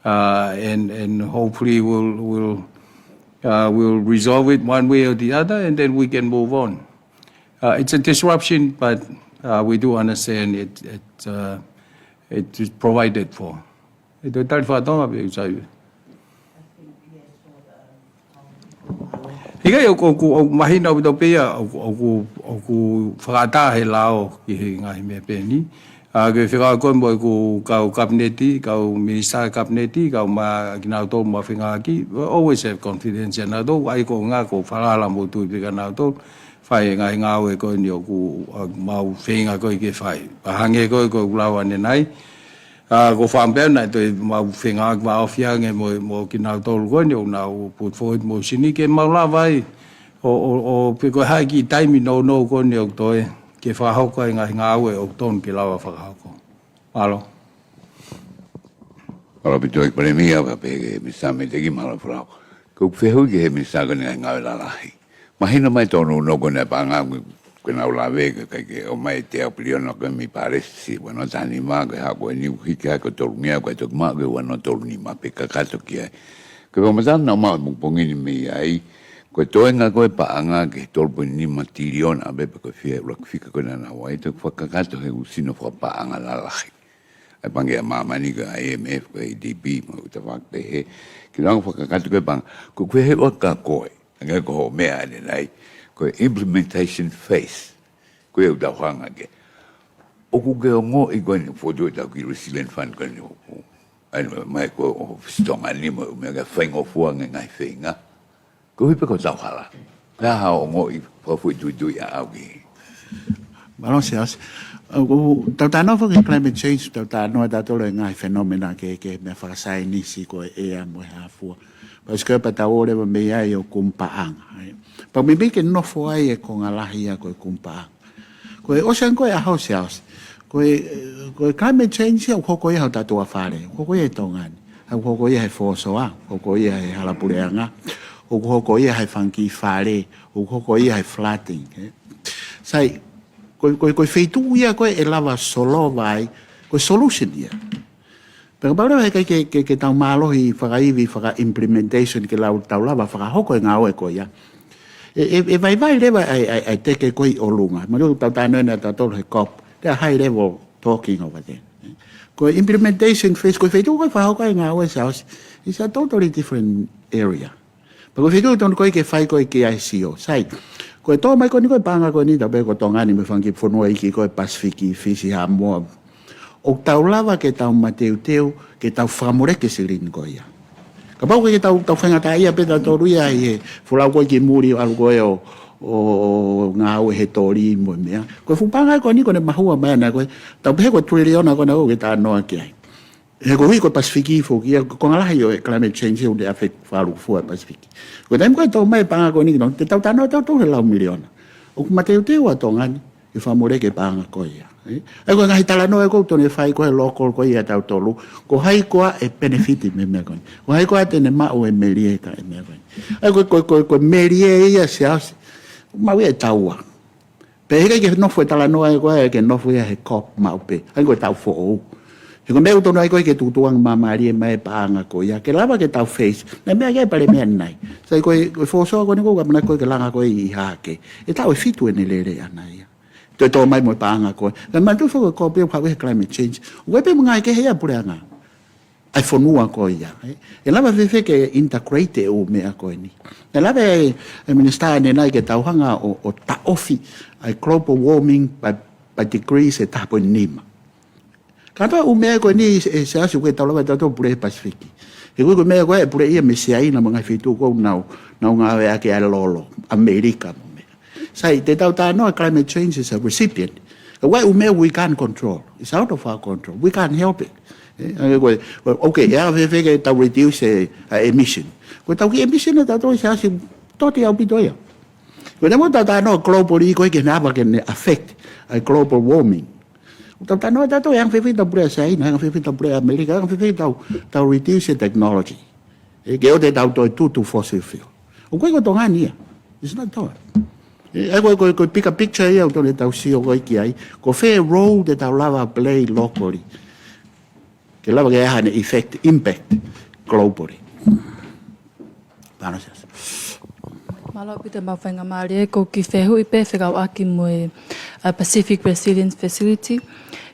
uh, and and hopefully we'll we'll uh, we'll resolve it one way or the other, and then we can move on. Uh, it's a disruption, but uh, we do understand it. It, uh, it is provided for. E te tali whātonga pe usai. Hikai o ku o mahina o tau pea o ku o ku whakata he lao ki he ngahi mea peni. ʻA, ke fekau ko ē mo ʻeku kau kapineti, kau minisitā kapineti, kau ma kinautolu mo e fengaki, always have confidence ʻia nautolu, ʻa ia ko e ʻuhinga ʻoku ou falala mo tui pē kia nautolu, fai e ngaahi ngāue ko eni ʻoku, ʻa, mau feinga ko ē ke fai. Pea hangē ko ē ko ʻeku lau ʻanenai, ʻa, ʻoku ou faʻa pehē naʻe toe mau feinga ke mau ofi ange mo, mo kinautolu ko eni ʻoku nau put forward mo sini ke mau lava ai, ʻo, ʻo, ʻo, pe ko e hā e kiʻi taimi nounou ko eni ʻoku toe, ke fakahoko ai e ngaahi ngāue ʻoku tonu ke lava fakahoko. Mālō. Mālō ʻaupito ʻEiki Palēmia, pea pehē ki he Minisitā Meiʻeteki, mālō e folau. Ko ʻeku fehuʻi ki he Minisitā ko eni Ngāue Lalahi. Mahino mai tonu no ko ena paʻanga ko ē naʻa ku lave ki ai, ʻikai ke ʻomai e teau piliona ko ē mei Pālesi, ua noa taha nima, ko e hā ko eni ʻoku hiki hake ʻo tolungeau, ko e toki maʻu ko ē ua noa tolu nima pē kakato ki ai. Ko e fakamatala naʻa ku maʻu he pongipongi ni mei ai, ko e toenga ko ē paʻanga ki he tolu poini nima tiliona ʻa pē pe ko e fē ʻuluaki fika ko ē naʻa nau ʻai, toki fakakakato he ʻū sino fakapaʻanga lalahi. ʻA e Pangikē ʻa Māmani, ko e I M F, ko e A D B, mo e ʻū tafaʻaki pehē. Ke nau fakakakato ko ē paʻanga. Ko ʻeku fehuʻi atu kia koe, hangē ko hoʻo meʻa ʻanenai, ko e implementation phase. Ko ia ʻoku tau hanga ki ai. ʻOku ke ongoʻi ko eni fotu ʻetau kiʻi Resilient Fund ko eni ʻoku, ʻa ia mai ko ē ʻo Tonga ni mo e ʻū meʻa ke faingofua ange ngaahi feinga. Koeʻuhi pē ko ʻetau hala. Ko e hā hoʻo ongoʻi fakafoʻituitui ʻaʻau ki ai? Mālō Siaosi. ʻOku tau talanoa foki ki he climate change, tau talanoa tautolu e ngaahi fenomena kehekehe, meʻa fakasaienisi ko e ʻea mo e hā fua. Pea ʻosi ko ē pea tau ō leva mei ai ʻo kumi paʻanga. Pea meimei ke nofo ai e konga lahi ia ko e kumi paʻanga. Ko e ʻosi ange ko ē ʻaho Siaosi. Ko e, ko e climate change ia ʻoku hoko ia he tatou fale. ʻOku hoko ia he Tonga ni. ʻOku hoko ia he fōsoa. ʻOku hoko ia he hala puleʻanga. ʻOku hoko ia he fanga kiʻi fale. ʻOku hoko ia he flooding, ē. Sai, ko, ko, ko e feituʻu ia ko ē ʻe lava solova ai, ko e solution ia. Pea kapau leva he ʻikai ke, ke, ke tau mālohi fakaivi, faka-implementation ke lau tau lava fakahoko e ngāue ko ia. ʻE, ʻe, ʻe vaivai leva ʻa e, ʻa e, ʻa e teke ko ē ʻi ʻolunga. Mahalo ʻoku tau talanoa ʻanenai tautolu he COP. There are high level talking over there. Ko e implementation phase, ko e feituʻu ko ē fakahoko e ngāue Siaosi, it's a totally different area. Pea ko e feituʻu tonu ko ē ke fai ko ē ki ai e sio. Sai, ko e tō mai ko eni ko ē paʻanga ko eni, tau pehē ko Tonga ni mo e fanga kiʻi fonua iiki ko ē Pasifiki, Fisi, Haʻamoa. ʻOku tau lava ke tau mateuteu, ke tau fakamoleki e silini ko ia. Kapau ko ē ke tau, tau faingataʻaʻia pē tautolu ia ʻi he folau ko ē ki muli ʻo ʻalu ko ē ʻo, ʻo, ʻo ngāue he toli mo e meʻa. Ko e fuʻu paʻanga ko eni ko ʻene mahua mai ʻana ko ē, tau pehē ko e triliona ko ena ʻoku ke talanoa ki ai. He koeʻuhi ko e Pasifiki foki ia, ko e konga lahi ʻo e climate change ʻoku ne affect fakalūkufua e Pasifiki. Ko e taimi ko ē tō mai e paʻanga ko eni, no, te tau talanoa tautolu he laui miliona. ʻOku mateuteu ʻa Tonga ni ke fakamoleki e paʻanga ko ia. Ē? ʻA ia ko e ngaahi talanoa ē ʻoku totonu ke fai ko ē he local ko ia ʻa tautolu. Ko hai koā ʻe benefit mei he meʻa ko eni. Ko hai koā te ne maʻu e melie ki he meʻa ko eni. ʻA ia ko e, ko e, ko e, ko e melie ia Siaosi. Maʻu ia ʻe taua. Pea heʻikai ke nofo e talanoa ē ko ē, ke nofo ia he COP maʻu pē. ʻA ia ko e taʻu foʻou. He ko e meʻa ʻoku totonu ai ko ē ke tukutuku ange māmālie mai e paʻanga ko ia. Ke lava ke tau face. Naʻe meʻa ki ai e Palēmia ʻanenai. Sai ko e, ko e fōsoa ko eni ʻoku ou kamata ko ē ke langa ko ē ʻi hake. ʻE taʻu ʻe fitu ʻene lele ʻana ia. Toe tō mai mo e paʻanga ko ē. Ka manatuʻi foki ko e COP ʻoku haʻu he climate change. ʻOku ʻi ai pē mo e ngaahi kehe ia puleʻanga ʻa e fonua ko ia, ē. ʻE lava fēfē ke integrate e ʻū meʻa ko eni. ʻE lava e, e minisitā ʻanenai ke tau hanga ʻo, ʻo taʻofi ʻa e global warming by, by degrees ʻe taha poini nima. Kātoa e ʻū meʻa ko eni ē Siaosi ʻoku tau lava tautolu pule he Pasifiki. He ko e, ko e meʻa ko ē ʻe puleʻi ia mei Siaina mo e ngaahi feituʻu ʻoku nau, nau ngāueʻaki ʻa e lolo, ʻAmelika mo e meʻa. Sai, te tau talanoa climate change is a recipient. Ka ʻoku ʻi ai e ʻū meʻa we can't control. It's out of our control. We can't help it. Ē, ʻa ia ko e, ko e, okay, ʻe anga fēfē ke tau reduce e, ʻa e emission. Ko ʻetau kiʻi emission ʻa tautolu Siaosi, toti ʻaupito ia. Ko e taimi ʻoku tau talanoa globally ko ē ke ne ava ke ne affect ʻa e global warming. ʻOku tau talanoa tautolu ʻe anga fēfē tau puleʻi ʻa Siaina, anga fēfē tau puleʻi ʻa ʻAmelika, anga fēfē tau, tau reduce e technology. Ē, ke ʻoua te tau toe tutu fossil fuel. ʻOku ʻikai ko Tonga ni ia. It's not Tonga. Ē, ʻa ia ko e, ko e, ko e bigger picture ia ʻoku totonu ke tau sio ko ē ki ai. Ko fē role te tau lava play locally. Ke lava ke ʻi ai haʻane effect, impact globally. Pāna Siaosi. Mālō ʻaupito e maʻu faingamālie, ko e kiʻi fehuʻi pē fekauʻaki mo e, ʻa, Pacific Resilience Facility.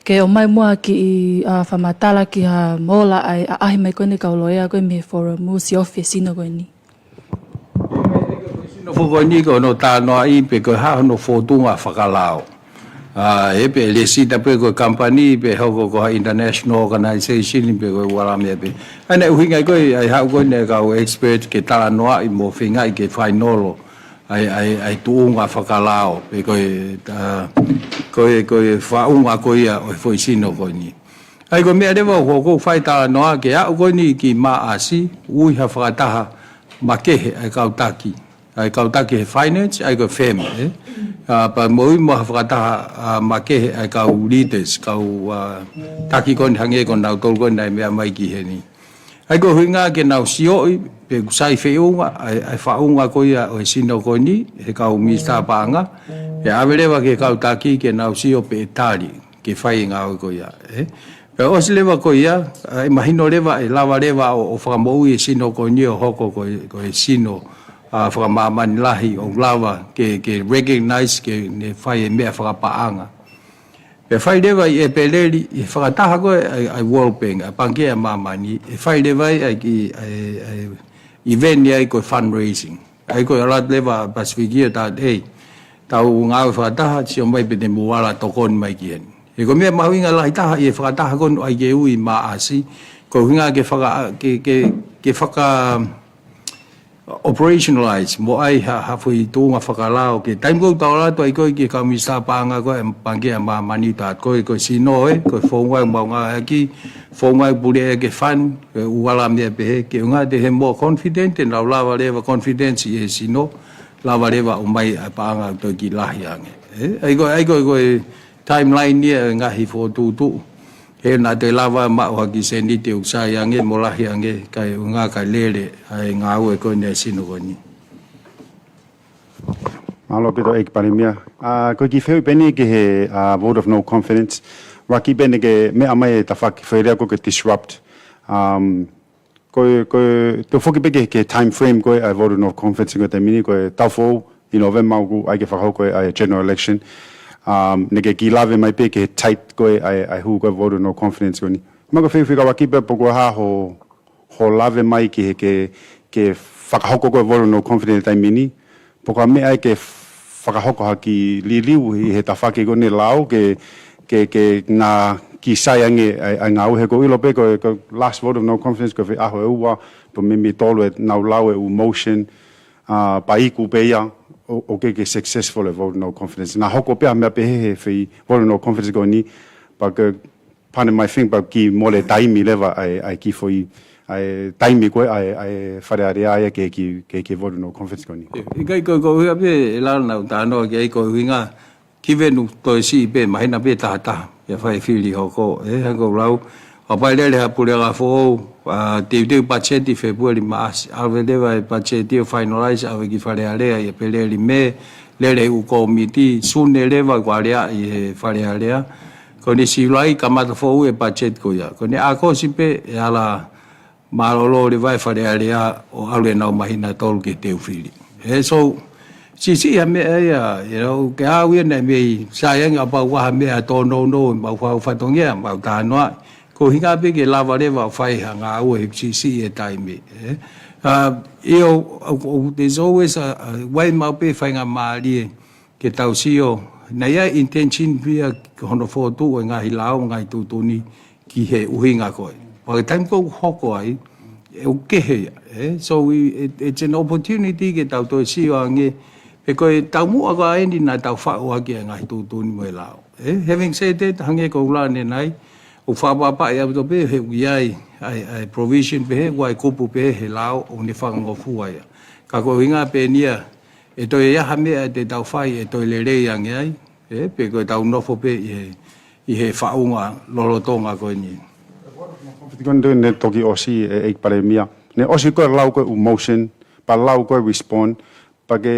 Ke ʻomai muʻa ha kiʻi, ʻa, fakamatala ki ha mola ʻa e ʻaʻahi mai ko eni e kau loea ko ē mei he Forum, ʻosi ofi e sino ko eni. Sino foki ko eni ko hono talanoaʻi pe ko e hā hono fōtunga fakalao. ʻA ē pē lēsisita pē ko e company pē hoko ko ha international organization pē ko e uala meʻa pē. ʻA ia naʻe ʻuhinga ko ē ʻa e haʻu ko ē ʻa e kau expert ke talanoaʻi mo feingaʻi ke fainolo ʻa e, ʻa e, ʻa e tuʻunga fakalao pē ko e, ʻa, ko e, ko e faʻunga ko ia ʻo e foʻi sino ko eni. ʻA ia ko e meʻa leva ʻoku ou fai talanoa ke aʻu ko eni ki Maʻasi, ui ha fakataha makehe ʻa e kau taki. ʻA e kau taki he finance, ʻa ia ko e fem, ē? ʻA, pea mo ui mo ha fakataha, ʻa, makehe ʻa e kau leaders, kau, ʻa, taki ko eni hangē ko nautolu ko eni naʻe meʻa mai ki heni. ʻA ia ko e ʻuhinga ke nau sioʻi, pe ʻoku sai feʻunga, ʻa e, ʻa e faʻunga ko ia ʻo e sino ko eni, he kau minisitā paʻanga, ʻe ʻave leva ki he kau taki ke nau sio pe ʻe tali ke fai e ngāue ko ia, ē? Pea ʻosi leva ko ia, ʻa, ʻe mahino leva, ʻe lava leva ʻo, ʻo fakamoʻui e sino ko eni ʻo hoko ko e, ko e sino, ʻa, fakamāmani lahi ʻo lava ke, ke recognize ke ne fai e meʻa fakapaʻanga. Pea fai leva ʻi ʻEpeleli, ʻi he fakataha ko ē ʻa e, ʻa e World Bank, ʻa e Pangikē ʻa Māmani, ʻe fai leva ai ʻa e ki, ʻa e, ʻa e event ia ko e fundraising. ʻA ia ko e ʻalu atu leva Pasifiki ʻo tala, ʻei, tau ngāue fakataha, sio mai pe te mou ala tokoni mai ki heni. He ko e meʻa mahuʻinga lahi taha ʻi he fakataha ko eni ʻa ia ke ui Maʻasi, ko e ʻuhinga ke faka, ke, ke, ke faka operationalize, mo ʻai ha, ha foʻi tuʻunga fakalao ke taimi ko ē ʻoku tau ʻalu atu ai ko ē ki he kau minisitā paʻanga ko ē ʻa e Pangikē ʻa Māmani, tala atu ko e, ko e sino ē, ko e founga ʻoku mau ngāueʻaki, founga ʻoku puleʻi ʻaki e fund, ko e uala meʻa pehē, ke ʻuhinga te he more confident, te nau lava leva confidence ʻi he sino, lava leva ʻo ʻomai ʻa e paʻanga ʻo toe kiʻi lahi ange. Ē, ʻa ia ko e, ʻa ia ko e, ko e timeline ia ʻo e ngaahi fokotuʻutuʻu. He naʻa toe lava maʻu ha kiʻi sēniti ʻoku sai ange mo lahi ange, kae ʻuhinga kae lele ʻa e ngāue ko eni ʻa e sino ko eni. Mālō ʻaupito ʻEiki Palēmia. ʻA, ko e kiʻi fehuʻi pē eni ki he, ʻa, vote of no confidence. Ua kiʻi pē eni ke meʻa mai e tafaʻaki fai lea ko ē ke disrupt. Um, ko e, ko e, te u foki pē ki he, ki he time frame ko ē ʻa e vote of no confidence ko e taimi ni, ko e taʻu foʻou ʻi November ʻoku ʻai ke fakahoko ʻa e general election. Um, naʻe kiʻi lave mai pē ki he tight ko ē ʻa e, ʻa e hū ko ē vote of no confidence ko eni. Mahalo ko e fehuʻi fika ua kiʻi pē pe ko e hā hoʻo, hoʻo lave mai ki he, ke, ke fakahoko ko ē vote of no confidence taimi ni. Pe ko e meʻa ia ke fakahoko ha kiʻi liliu ʻi he tafaʻaki ko eni lao ke, ke, ke na kiʻi sai ange ʻa e, ʻa e ngāue he ʻoku ou ʻilo pē ko e, ko e last vote of no confidence ko e fē ʻaho ʻe ua, pe meimei tolu ʻenau lau e ʻū motion, ʻa, pea iku pē ia, ʻo, ʻoku ʻikai ke successful e vote of no confidence. Naʻe hoko pē ha meʻa pehē he fē vote of no confidence ko eni, pea ko e pardon my thing, pea kiʻi mole taimi leva ʻa e, ʻa e kiʻi foʻi, ʻa e taimi ko ē ʻa e, ʻa e Fale Alea ia ke, ke, ke, ke vote of no confidence ko eni. ʻIkai ko e, ko e ʻuhinga pē ʻe lava naʻa ku talanoa ki ai ko e ʻuhinga, given ʻoku toe siʻi pē māhina pē taha taha ia fai fili hoko, ē, hangē ko e lau, ʻa, pea lele ha puleʻanga foʻou, ʻa, teuteu patiseti February Maʻasi, ʻave leva e patiseti ʻo finalize, ʻave ki Fale Alea ʻi ʻEpeleli Mē, lele ʻū kōmiti, Sune leva kuo aleaʻi he Fale Alea. Ko eni Siulai kamata foʻou e patiseti ko ia. Ko eni ʻAokosi pē ʻe ala mālōlō leva e Fale Alea ʻo ʻalu ʻenau māhina ʻe tolu ke teu fili. Ē, so, siʻisiʻi ha meʻa ia, you know, ke ʻau ia naʻe mei sai ange ʻapau ʻoku ʻi ai ha meʻa tōnounou ʻemau fau fatongia, mau talanoa. Ko e ʻuhinga pē ke lava leva ʻo fai ha ngāue he siʻisiʻi e taimi, ē. ʻA, ʻio, ʻo, ʻo, there's always a, a way maʻu pē faingamālie ke tau sio, naʻe ʻi ai e intention pē ia ki hono fokotuʻu e ngaahi lao, ngaahi tuʻutuʻuni ki he ʻuhinga ko ē. Pea ko e taimi ko ē ʻoku hoko ai, ʻoku kehe ia, ē? So we, it, it's an opportunity ke tau toe sio ange, pe ko e taumuʻa ko eni naʻa tau faʻu ʻaki e ngaahi tuʻutuʻuni mo e lao. Ē? Having said that, hangē ko e lau ʻanenai, ʻoku fakaʻapaʻapaʻi ʻaupito pē he ʻoku ʻi ai ʻa e, ʻa e provision pē he, ʻoku ʻi ai e kupu pē he lao ʻoku ne fakangofua ia. Ka ko e ʻuhinga pē eni ia, ʻe toe ʻi ai ha meʻa te tau fai ʻe toe lelei ange ai, ē, pe ko ʻetau nofo pē ʻi he, ʻi he faʻunga lolotonga ko eni. Ko eni naʻe toki ʻosi e, ʻEiki Palēmia. Naʻe ʻosi ko ē lau ko ē ʻū motion, pea lau ko ē respond, pea ke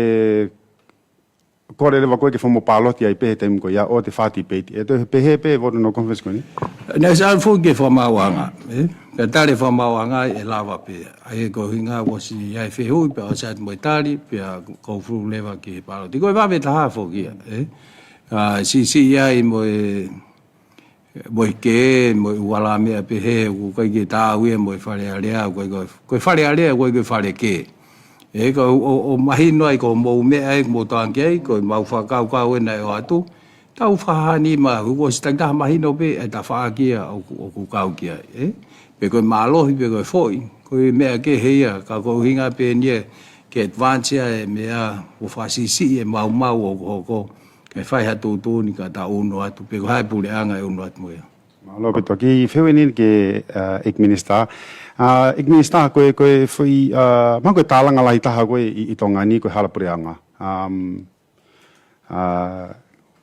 kole leva ko ē ke fai mo pāloti ai pē he taimi ko ia ʻo te fai debate. ʻE toe pehē pē vote of no confidence ko eni. Naʻe ʻosi ʻalu foki ki he fakamaauʻanga, ē? Pea tali e fakamaauʻanga ʻe lava pē. ʻA ia ko e ʻuhinga ʻosi ʻi ai e fehuʻi, pea ʻosi atu mo e tali, pea ko e fulu leva ki he pāloti. Ko e vave taha foki ia, ē? ʻA, siʻisiʻi ai mo e, mo e kē, mo e uala meʻa pehē, ʻoku ʻikai ke taau ia mo e Fale Alea, ʻoku ʻikai ko, ko e Fale Alea, ʻoku ʻikai ko e fale kē. Ē, ka ʻo, ʻo, ʻo mahino ai ko hoʻomou meʻa ē, ʻoku mou tokanga ki ai, ko ʻemau fakakaukau ē naʻe ʻoatu. Kau fakahā ni ma, kuo ʻosi takitaha mahino pē ʻa e tafaʻaki ia ʻoku, ʻoku kau ki ai, ē? Pe ko e mālohi, pe ko e foʻi, ko e meʻa kehe ia, ka ko e ʻuhinga pē eni ia ke advance ʻa e meʻa ʻo fakasiʻisiʻi e maumau ʻoku hoko, ke fai ha tuʻutuʻuni ka ta ʻunu atu, pe ko hai puleʻanga ʻe ʻunu atu mo ia. Mālō Pito, kiʻi fehuʻi eni ki, ʻa, ʻEiki Minisitā. ʻA, ʻEiki Minisitā, ko e, ko e foʻi, ʻa, mahalo ko e tālanga lahi taha ko ē ʻi, ʻi Tonga ni, ko e hala puleʻanga. Um, ʻA,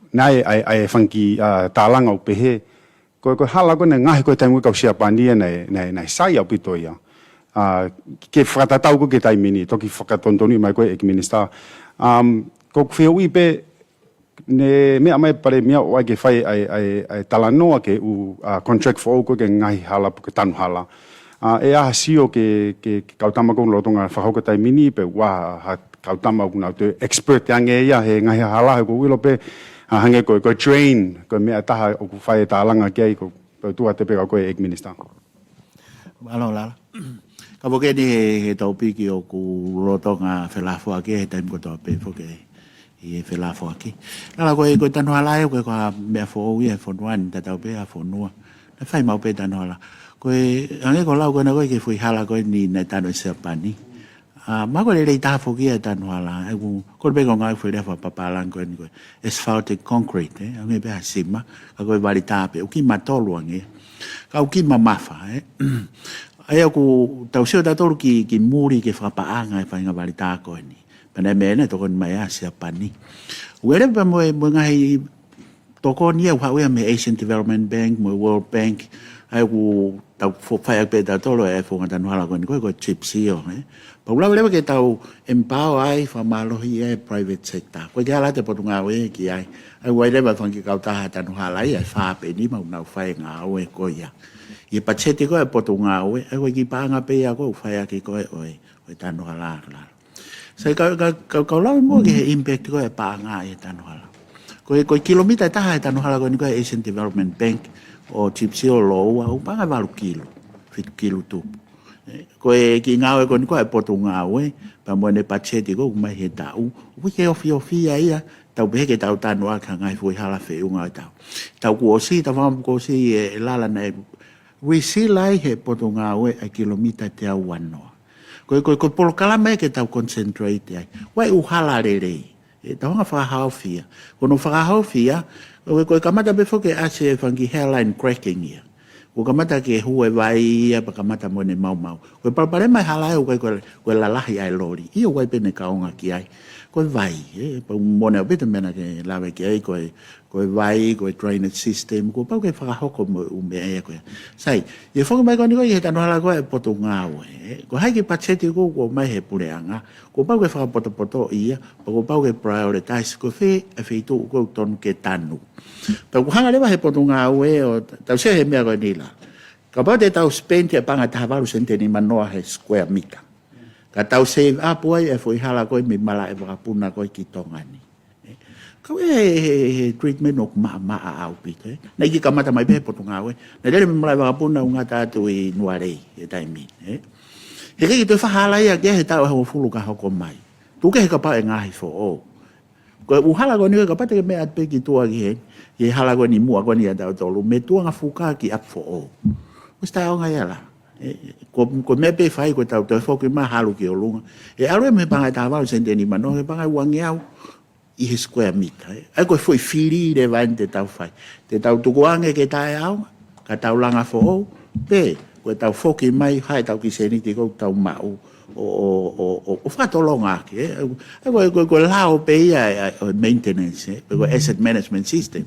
naʻe, ʻa e, ʻa e fanga kiʻi, ʻa, tālanga ʻoku pehē, ko e, ko e hala ko ē naʻe ngaohi ko ē taimi ko ē kau Siapani ia naʻe, naʻe, naʻe sai ʻaupito ia. ʻA, ke fakatatau ko ē ki he taimi ni, toki fakatonutonu mai ko ē ʻEiki Minisitā. Um, ko ʻeku fehuʻi pē, ne meʻa mai Palēmia ʻoku ʻai ke fai ʻa e, ʻa e, ʻa e talanoa ki he ʻū, ʻa, contract foʻou ko ē ke ngaohi hala pe ko e tanu hala. ʻA, ʻe ʻi ai ha sio ki he, ki he, ki he kau tama ko ē lolotonga fakahoko taimi ni pe ʻoku ʻi ai ha kau tama ʻoku nau toe expert ange ia he ngaohi hala, he ʻoku ou ʻilo pē, ʻa, hangē ko e, ko e train, ko e meʻa ʻe taha ʻoku fai e tālanga ki ai, ko e tuʻu atu pē ka ko e ʻEiki Minisitā. Mālō Lala. Ka ʻoku ʻi ai eni he, he topiki ʻoku lolotonga felafoaki he taimi kotoa pē foki ʻi he felafoaki. Lala ko e, ko e tanu hala ē, ko e, ko e meʻa foʻou ia he fonua ni, tatau pē ʻa e fonua. Naʻe fai maʻu pē tanu hala. Ko e, hangē ko e lau ko ena ko ē ki he foʻi hala ko eni naʻe tanu ʻe Siapani. ʻA, mahalo ko e lelei taha foki ia e tanu hala, ē, ʻoku, ko e pē ko e ngaahi foʻi lea fakapapālangi ko eni ko e asphaltic concrete, ē, hangē pē ha sima, ka ko e vali tā pē, ʻoku kiʻi matolu ange, ka ʻoku kiʻi mamafa, ē. ʻA ia ʻoku tau sio tautolu ki, ki muli ki he fakapaʻanga e faʻahinga vali tā ko eni. Pea naʻe meʻa naʻe tokoni mai ʻa Siapani. ʻOku ʻi ai pē mo e, mo e ngaahi tokoni ia ʻoku haʻu ia mei he Asian Development Bank, mo e World Bank, ʻa ia ʻoku tau fo-, fai ʻaki pē tautolu e founga tanu hala ko eni ko e, ko e chip seal, ē. Pea ʻoku lava leva ke tau empower ai, fakamālohi ai e private sector. Ko e ke ala te Potungāue ki ai. ʻA ia ʻoku ʻi ai leva e fanga kiʻi kautaha tanu hala ia ʻe fā pe nima ʻoku nau fai e ngāue ko ia. ʻI he patiseti ko ē ʻa e Potungāue, ʻa ia ko e kiʻi paʻanga pē ia ko ē ʻoku fai ʻaki ko ē ʻo e, ʻo e tanu hala, Lala. Sai, ka, ka, ka, ka u lau muʻa ki he impact ko ē e paʻanga ʻi he tanu hala. Ko e, ko e kilomita ʻe taha e tanu hala ko eni ko e Asian Development Bank ʻo chip seal ʻo Loua, ʻoku paʻanga valu kilu, fitu kilu tupu. Ē, ko e kiʻi ngāue ko eni ko e Potungāue, pea mo ʻene patiseti ko ē ʻoku ʻomai he taʻu, ʻoku ʻikai ke ofiofi ia ia, tau pehē ke tau tanu ʻaki ha ngaahi foʻi hala feʻunga ʻo e taʻu. Taʻu kuo ʻosi, taʻu fakaʻosi ē, Lala, naʻe resila ai he Potungāue ʻa e kilomita ʻe teau uanoa. Ko e, ko e, ko e polokalama ia ke tau concentrate ai. ʻOku ʻi ai e ʻū hala lelei. Ē, tau hanga ʻo fakahaofi ia. Ko hono fakahaofi ia, ko e, ko e kamata pē foki ʻa e fanga kiʻi hairline cracking ia. Kuo kamata ke hū e vai ia, pea kamata mo ʻene maumau. Ko e palopalema e hala ē ʻoku ʻikai ko e, ko e lalahi ʻa e loli. ʻIo, ʻoku ʻi ai pē ʻene kaunga ki ai. Ko e vai, ē, pea ʻoku moʻoni ʻaupito e meʻa naʻa ke lave ki ai, ko e, ko e vai, ko e drainage system, kuo pau ke fakahoko mo e ʻū meʻa ia ko ia. Sai, ʻi he foki mai ko eni ko ē ʻi he tanu hala ko ē ʻa e Potungāue, ē, ko e hā e kiʻi patiseti ko ē kuo ʻomai he puleʻanga, kuo pau ke fakapotopotoʻi ia, pea kuo pau ke prioritize, ko fē e feituʻu ʻoku tonu ke tanu. Pea ʻoku hanga leva he Potungāue ʻo t-, tau sio he meʻa ko eni, Lala. Kapau te tau spend e paʻanga ʻe taha valu sēniti ʻe nima noa he square meter, ka tau save up ai e foʻi hala ko ē mei Malaʻevakapuna ko ē ki Tonga ni. Ē, kau ʻi he, he, he treatment ʻoku maʻamaʻa ʻaupito, ē. Naʻe ʻikai kamata mai pē he Potungāue. Naʻe lele mei Malaʻevakapuna ʻo ngata atu ʻi Nualei he taimi ni, ē. He ʻikai ke toe fai ha hala ia ki ai he taʻu ʻe hongofulu ka hoko mai. Tuku kehe kapau ʻe ngaohi foʻou. Ko e ʻū hala ko eni ko ē kapau te ke meʻa atu pē ki tuʻa ki he, ki he hala ko eni muʻa ko eni ʻa tautolu, mei Tuʻangafuka ki ʻApifoʻou. ʻOsi taʻeʻaonga ia, Lala. Ē, ko, ko e meʻa pē ʻe fai ko ʻetau toe foki mai halu ki ʻolunga. ʻE ʻalu ia mei he paʻanga ʻe taha valu sēniti ʻe nima noa ki he paʻanga ʻe uangeau ʻi he square meter, ē. ʻA ia ko e foʻi fili leva eni te tau fai. Te tau tukuange ke taʻeʻaonga, ka tau langa foʻou, pe ko ʻetau foki mai, haʻu ʻetau kiʻi sēniti ko ē ʻoku tau maʻu ʻo, ʻo, ʻo, ʻo, ʻo fakatolonga ʻaki, ē. ʻA ia ko e, ko e, ko e lao pē ia ʻo e, ʻo e maintenance, ē. Pe ko e asset management system,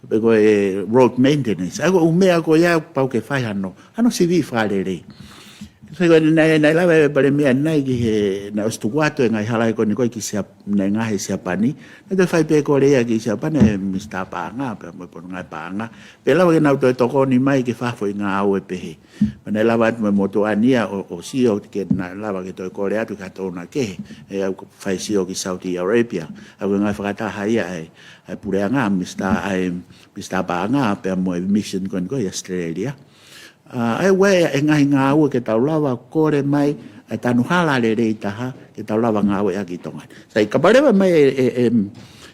pe ko e road maintenance. ʻA ia ko e ʻū meʻa ko ia ʻoku pau ke fai hano, hano sivi fakalelei. Sai, ko eni naʻe, naʻe lave e Palēmia ʻanenai ki he, naʻe ʻosi tuku atu e ngaahi hala ko eni ko ē ki Siap-, naʻe ngaohi ʻe Siapani. Naʻe toe fai pē kole ia ki Siapani ʻe Misitā Paʻanga, pea mo e Potungāue Paʻanga. Pea lava ke nau toe tokoni mai ki he fai foʻi ngāue pehē. Pea naʻe lava atu mo e motuʻa ni ia ʻo, ʻo sio ki he naʻe lava ke toe kole atu ki ha touna kehe. ʻE ʻalu ʻo fai sio ki Saudi Arabia. ʻA ia ko e ngaahi fakataha ia ʻa e, ʻa e puleʻanga, Misitā, ʻa e, Misitā Paʻanga, pea mo e mission ko eni ko ē ʻi Australia. ʻA, ʻa ia ʻoku ʻi ai e ngaahi ngāue ke tau lava kole mai, ʻa e tanu hala lelei taha, ke tau lava ngāueʻaki ʻi Tonga ni. Sai, kapau leva mai e, e, e,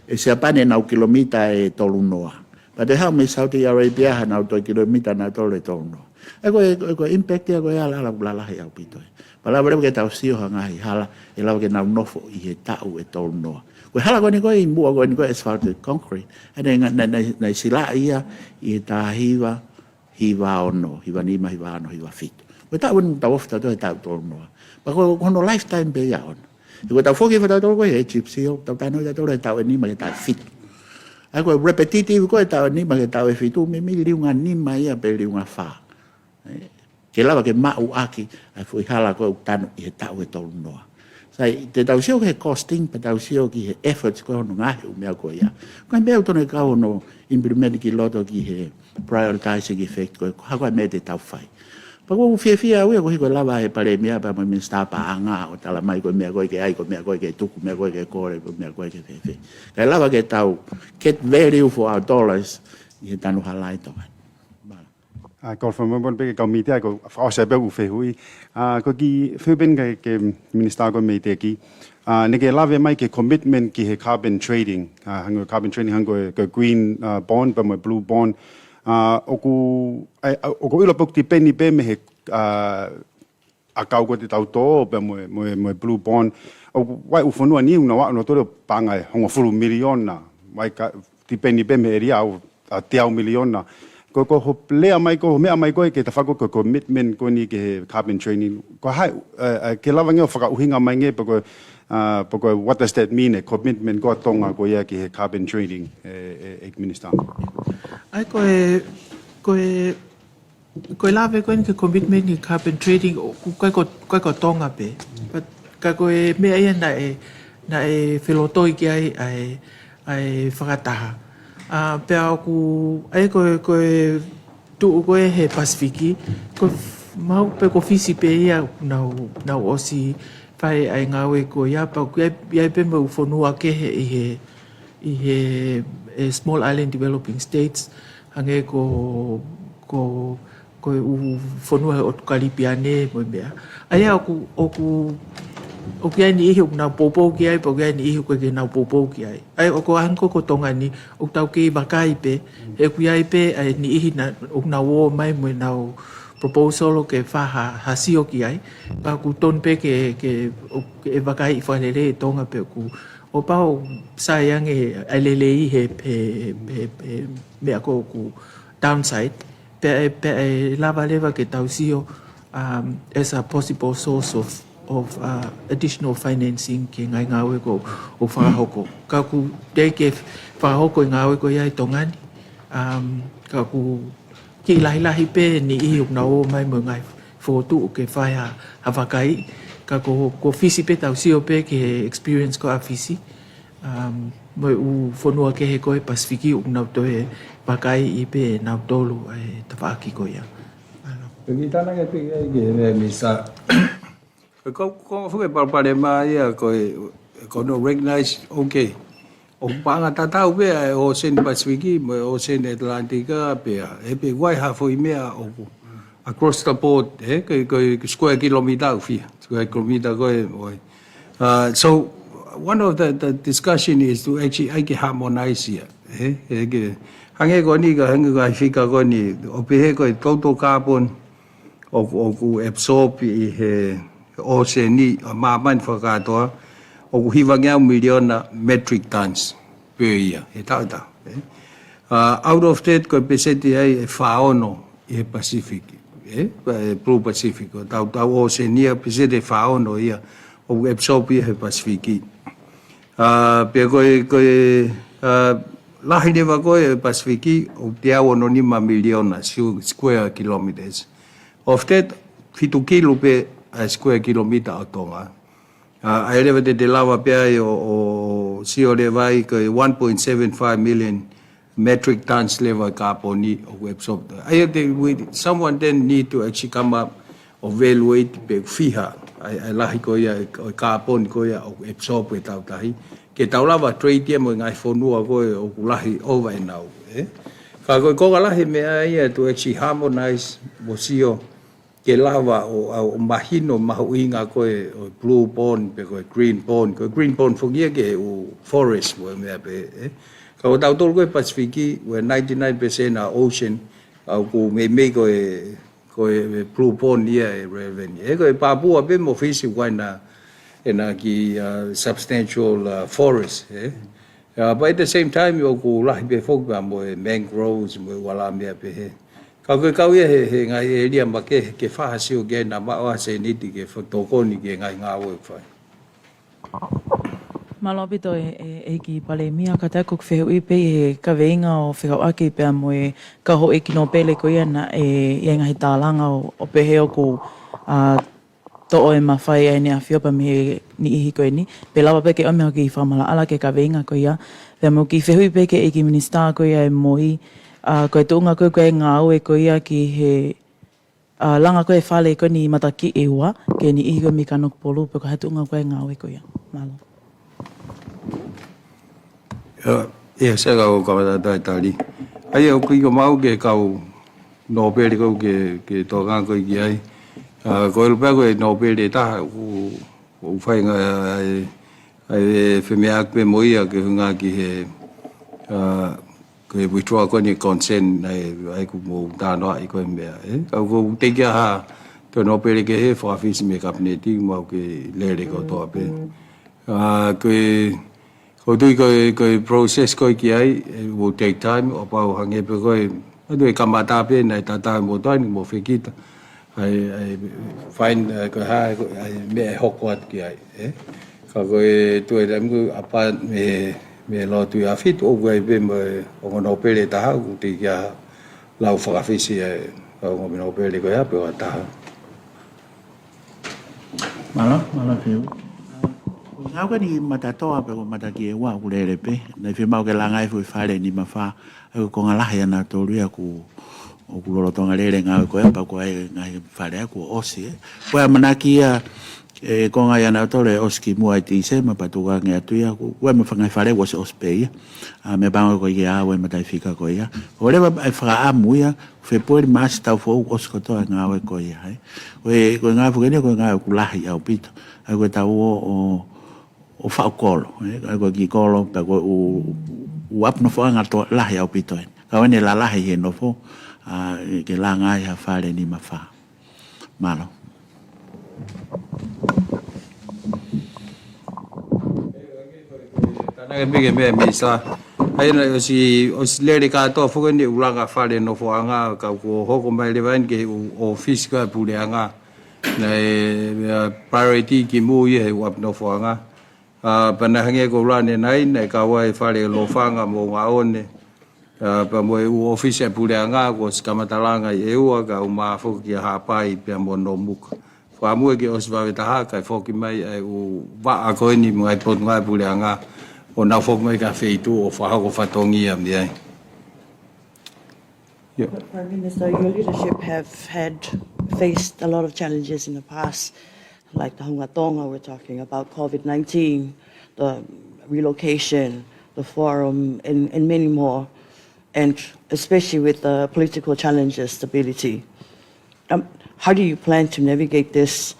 ʻE Siapani ʻenau kilomita ʻe tolunoa. Pea te haʻu mei Saudi Arabia hanau toe kilomita nautolu ʻe tolunoa. ʻE ko e, ko e, ko e impact ia ko e ala, ala lalahi ʻaupito ia. Pea lava leva ke tau sio ha ngaahi hala, ʻe lava ke nau nofo ʻi he taʻu ʻe tolunoa. Ko e hala ko eni ko e ʻi muʻa ko eni ko e asphalted concrete. ʻA ia naʻe, naʻe, naʻe, naʻe silaʻi ia ʻi he taha hiva, hiva ono, hiva nima, hiva ono, hiva fitu. Ko e taʻu eni tau ofi tautolu he taʻu tolunoa. Pea ko, ko hono lifetime pē ia ʻona. ʻI ko tau foki fatautolu ko e Egypt sio, tau tano ia tolu he taʻu ʻe nima ki he taʻu ʻe fitu. ʻA ia ko e repetitive ko e taʻu ʻe nima ki he taʻu ʻe fitu, meimei liunga nima ia pe liunga fā. ʻE, ke lava ke maʻu ʻaki ʻa e foʻi hala ko e ʻoku tanu ʻi he taʻu ʻe tolunoa. Sai, te tau sio ki he costing, pea tau sio ki he efforts ko e hono ngaahi ʻū meʻa ko ia. Ko e meʻa ʻoku totonu ke kau hono implement ki loto ki he prioritizing effect ko e, ko e hā ko e meʻa te tau fai. Pea ʻoku ou fiefia au ia ko e hiko lava he palēmia pea mo e minisitā paʻanga ʻo tala mai ko e meʻa ko ē ke ʻai, ko e meʻa ko ē ke tuku, meʻa ko ē ke kole, ko e meʻa ko ē ke fēfē. Kae lava ke tau get value for our dollars ʻi he tanu hala ʻi Tonga ni. Mālō. ʻA, ko e fakamolemole pē ki he kau mītia, ko e fakaʻosi pē ʻeku fehuʻi. ʻA, ko e kiʻi fehuʻi pē eni ki he, ki he minisitā ko ē mei he ʻEiki. ʻA, naʻá ke lave mai ki he commitment ki he carbon trading. ʻA, hangē ko e carbon trading, hangē ko e, ko e green, ʻa, bond, pea mo e blue bond. ʻA, ʻoku, ʻa, ʻa, ʻoku ou ʻilo pē ʻoku tipeni pē mei he, ʻa, ʻakau ko ē te tau tō, pea mo e, mo e, mo e blue bond. ʻOku ʻi ai e ʻū fonua ni ʻoku nau aʻu nautolu ʻo paʻanga ʻe hongofulu miliona. Mai ka, tipeni pē mei he ʻēlia ʻo, ʻa, teau miliona. Ko, ko hoʻo lea mai ko, meʻa mai ko ē ki he tafaʻaki ko e commitment ko eni ki he carbon trading. Ko e hā, ʻa, ʻa, ke lava ange ʻo fakaʻuhinga mai ange pe ko e, ʻa, pe ko e what does that mean, e commitment ko ē ʻa Tonga ko ia ki he carbon trading, ʻe, ʻe, ʻEiki Minisitā? ʻA ia ko e, ko e, ko e lave ko eni ki he commitment ki he carbon trading, ʻoku ʻikai ko, ʻikai ko Tonga pē. But ka ko e meʻa ia naʻe, naʻe felotoi ki ai ʻa e, ʻa e fakataha. ʻA, pea ʻoku, ʻa ia ko e, ko e tuʻu ko ē he Pasifiki, ko e f-, mahalo pē ko Fisi pē ia ʻoku nau, nau ʻosi fai ʻa e ngāue ko ia, pea ʻoku ʻi ai, ʻi ai pē mo e ʻū fonua kehe ʻi he, ʻi he, ʻe, Small Island Developing States, hangē ko, ko, ko e ʻū fonua he ʻotu Kalipiane mo e meʻa. ʻA ia ʻoku, ʻoku, ʻoku ʻi ai e niʻihi ʻoku nau poupou ki ai, pea ʻoku ʻi ai e niʻihi ʻoku ʻikai ke nau poupou ki ai. ʻA ia ʻoku hangē ko, ko Tonga ni, ʻoku tau kei vakai pē, he ʻoku ʻi ai pē ʻa e niʻihi naʻa, ʻoku nau ō mai mo ʻenau proposal ʻoku ke fai ha, ha sio ki ai, pea ʻoku totonu pē ke, ke, ʻo, ke vakai fakalelei ʻe Tonga pe ʻoku, ʻo pau sai ange ʻa e lelei he, he, he, he meʻa ko ē ʻoku downside, pea ʻe, pea ʻe lava leva ke tau sio, um, as a possible source of, of, uh, additional financing ki he ngaahi ngāue ko ē ʻoku fakahoko. Ka ʻoku teʻeki ke fakahoko e ngāue ko ia ʻi Tonga ni, um, ka ʻoku kiʻi lahilahi pē e niʻihi ʻoku nau ō mai mo e ngaahi fokotuʻu ke fai ha, ha vakai. Ka ko, ko Fisi pē tau sio pē ki he experience ko ē ʻa Fisi. Um, mo e ʻū fonua kehe ko ē Pasifiki ʻoku nau toe vakaiʻi pē ʻe nautolu ʻa e tafaʻaki ko ia. Mālō. Pea kiʻi tānaki pē ki ai ki he meʻa Minisitā. Ko, ko, ko e fuʻu palopalema ia ko e, ko hono recognize, okay. ʻOku paʻanga tatau pē ʻa e ʻōseni Pasifiki mo e ʻōseni ʻAtilantika pea, ʻe pē ʻoku ʻi ai ha foʻi meʻa ʻoku across the board, ē, ko e, ko e square kilometre ʻoku fiha, square kilometre ko ē, ʻoi. Uh, so, one of the, the discussion is to actually, ʻai ke harmonize ia, ē, ʻe ke, hangē ko eni ka, hangē ko e fika ko eni, ʻo pehē ko e total carbon ʻoku, ʻoku absorb ʻi he ʻōseni ʻa māmani fakakātoa, ʻoku hivangeau miliona metric tons per year, he taʻu, taʻu, ē? Uh, out of that, ko e peseti ia ʻe fā ono ʻi he Pacific, ē? Ko e Blue Pacific, ko e tau, tau ʻōseni ia peseti ʻe fā ono ia, ʻoku absorb ia he Pacific. Uh, pea ko e, ko e, uh, lahi leva ko ē Pacific, ʻoku teau ono nima miliona square kilometres. Of that, fitu kilu pē ʻa e square kilometre ʻo Tonga. ʻA, ʻa ia leva te te lava pē ai ʻo, ʻo sio leva ai ko e one point seven five million metric tons leva ʻa e kāponi ʻoku absorb. ʻA ia te, we, someone then need to actually come up ʻo evaluate pe ʻoku fiha ʻa e, ʻa e lahi ko ia ʻo e kāponi ko ia ʻoku absorb ʻe tautahi. Ke tau lava trade ia mo e ngaahi fonua ko ē ʻoku lahi over ʻenau, ē? Ka ko e konga lahi meʻa ia to actually harmonize mo sio ke lava ʻo, ʻo mahino mahuʻinga ko ē ʻo e blue bond pe ko e green bond. Ko e green bond foki ia ki he ʻū forest mo e meʻa pehē, ē. Ka ʻo tautolu ko ē Pasifiki, ʻoku ninety-nine percent ʻa e ocean, ʻa ʻoku meimei ko e, ko e blue bond ia ʻe relevant. Ē, ko e Papua pē mo Fisi ʻoku ʻi ai ʻena, ʻena kiʻi, uh, substantial, uh, forest, ē. Uh, but at the same time, ʻoku lahi pē foki pea mo e mangroves, mo e ʻū ala meʻa pehē. Ka ko e kau ia he, he ngaahi ʻēlia makehe ke fai ha sio ki ai naʻa maʻu ha sēniti ke fa-, tokoni ki he ngaahi ngāue ʻoku fai. Mālō ʻaupito e, e, ʻEiki Palēmia, kātaki ʻoku ou fehuʻi pē he kaveinga ʻo fekauʻaki pea mo e kau houʻeiki nōpele ko ia naʻe ʻi ai e ngaahi tālanga ʻo, ʻo pehē ʻoku, ā, toʻo e mafai ʻa ʻEne ʻAfio pea mei he niʻihi ko eni. Pe lava pē ke ʻomi haʻo kiʻi fakamaʻalaʻala ki he kaveinga ko ia. Pea mo e kiʻi fehuʻi pē ki he ʻEiki Minisitā ko ia ʻo e MOI, ā, ko e tuʻunga ko ē ʻo e ngāue ko ia ki he, ā, langa ko ē e fale ko eni ʻi Matakiʻi ua, ki he niʻihi ko ē mei Kanokupolu, pe ko e hā e tuʻunga ko ē ʻo e ngāue ko ia. Mālō. ʻIo, ʻio, sai, ka u kamata atu e tali. ʻA ia, ʻoku ʻikai ko maʻu ke kau nōpele ko ē ke, ke tokanga ko ē ki ai. Ā, ko e lupe ko e nōpele ʻe taha, ʻoku, ʻoku fai ngaahi, ʻa e, ʻa e femeʻaʻaki pē mo ia ke hangē ki he, ā, ko e withdraw ko eni consent, ʻa e, ʻa ia ʻoku mou talanoaʻi ko ē meʻa, ē. Ka ʻoku ou teki ha toe nōpele kehe fakafisi mei he Kapineti, mau ke lele kotoa pē. Ā, ko e, ʻoku ou tui ko e, ko e process ko ē ki ai, it will take time, ʻo pau hangē pē ko e, ʻa e kamata pē naʻe tatau mo taini mo fekita. ʻA e, ʻa e fine, ʻa e ko e hā, ko e, ʻa e meʻa ʻe hoko atu ki ai, ē. Ka ko e toe taimi ko ē ʻapā mei, mei he lotu ʻi he ʻaho fitu ʻoku ʻi ai pē mo e ongo nōpele ʻe taha, ʻoku teʻeki ai lau fakafisi ʻa e ongo nōpele ko ia pe ko e taha. Mālō, mālō Fiu. Ngāue ko eni Matatoa pe ko Matakiʻi ua ʻoku lele pē. Naʻe fiemaʻu ke langa e foʻi fale ʻe nima fā. ʻA ia ko e konga lahi ʻanautolu ia ʻoku, ʻoku lolotonga lele e ngāue ko ia pea ko e ngaahi fale ia kuo ʻosi, ē. Ko e ʻamanaki ia e konga ia ʻanautolu ʻe ʻosi kimuʻa ʻi Tīsema pea tukuange atu ia, ko e, ko e ngaahi fale kuo ʻosi ʻosi pē ia. Ā, meʻapango ko ia ʻa e mataʻifika ko ia. ʻO leva e fakaʻamu ia, Fēpueli, Maʻasi, Taufoʻou, ʻosi kotoa e ngāue ko ia, ē. Ko e, ko e ngāue foki eni, ko e ngāue ʻoku lahi ʻaupito. ʻA ia ko e taʻu ʻo, ʻo, ʻo faʻu kolo, ē. ʻA ia ko e kiʻi kolo, pea ko e ʻū, ʻū ʻapi nofoʻanga lahi ʻaupito ē. Ka ʻoku ne lalahi he nofo, ā, ke langa ai ha fale ʻe nima fā. Mālō. Tānaki pē ki he meʻa, Minisitā. ʻA ia naʻe ʻosi, ʻosi lele kātoa foki eni e langa fale nofoʻanga, ka kuo hoko mai leva eni ki he ʻū ʻōfisi ko ē ʻa e puleʻanga. Naʻe, ā, priority kimui ia he ʻū ʻapi nofoʻanga. Ā, pea naʻe hangē ko ʻUlane nai, naʻe kau ai e fale Lofanga mo Ngaone. Ā, pea mo e ʻū ʻōfisi ʻa e puleʻanga, kuo ʻosi kamata langa ʻi ʻEua, kae ʻumaʻā foki ʻa Haʻapai pea mo Nomuka. Fakaʻamu ia ke ʻosi vave taha, kae foki mai ʻa e ʻū vaʻa ko eni mo e ngaahi potungāue ʻa e puleʻanga, ʻo nau foki mai ki he feituʻu ʻo fakahoko fatongia mei ai. ʻIo. Prime Minister, your leadership have had faced a lot of challenges in the past, like the Hunga Tonga, we're talking about COVID nineteen, the relocation, the forum, and, and many more, and especially with the political challenges, stability. Um, how do you plan to navigate this,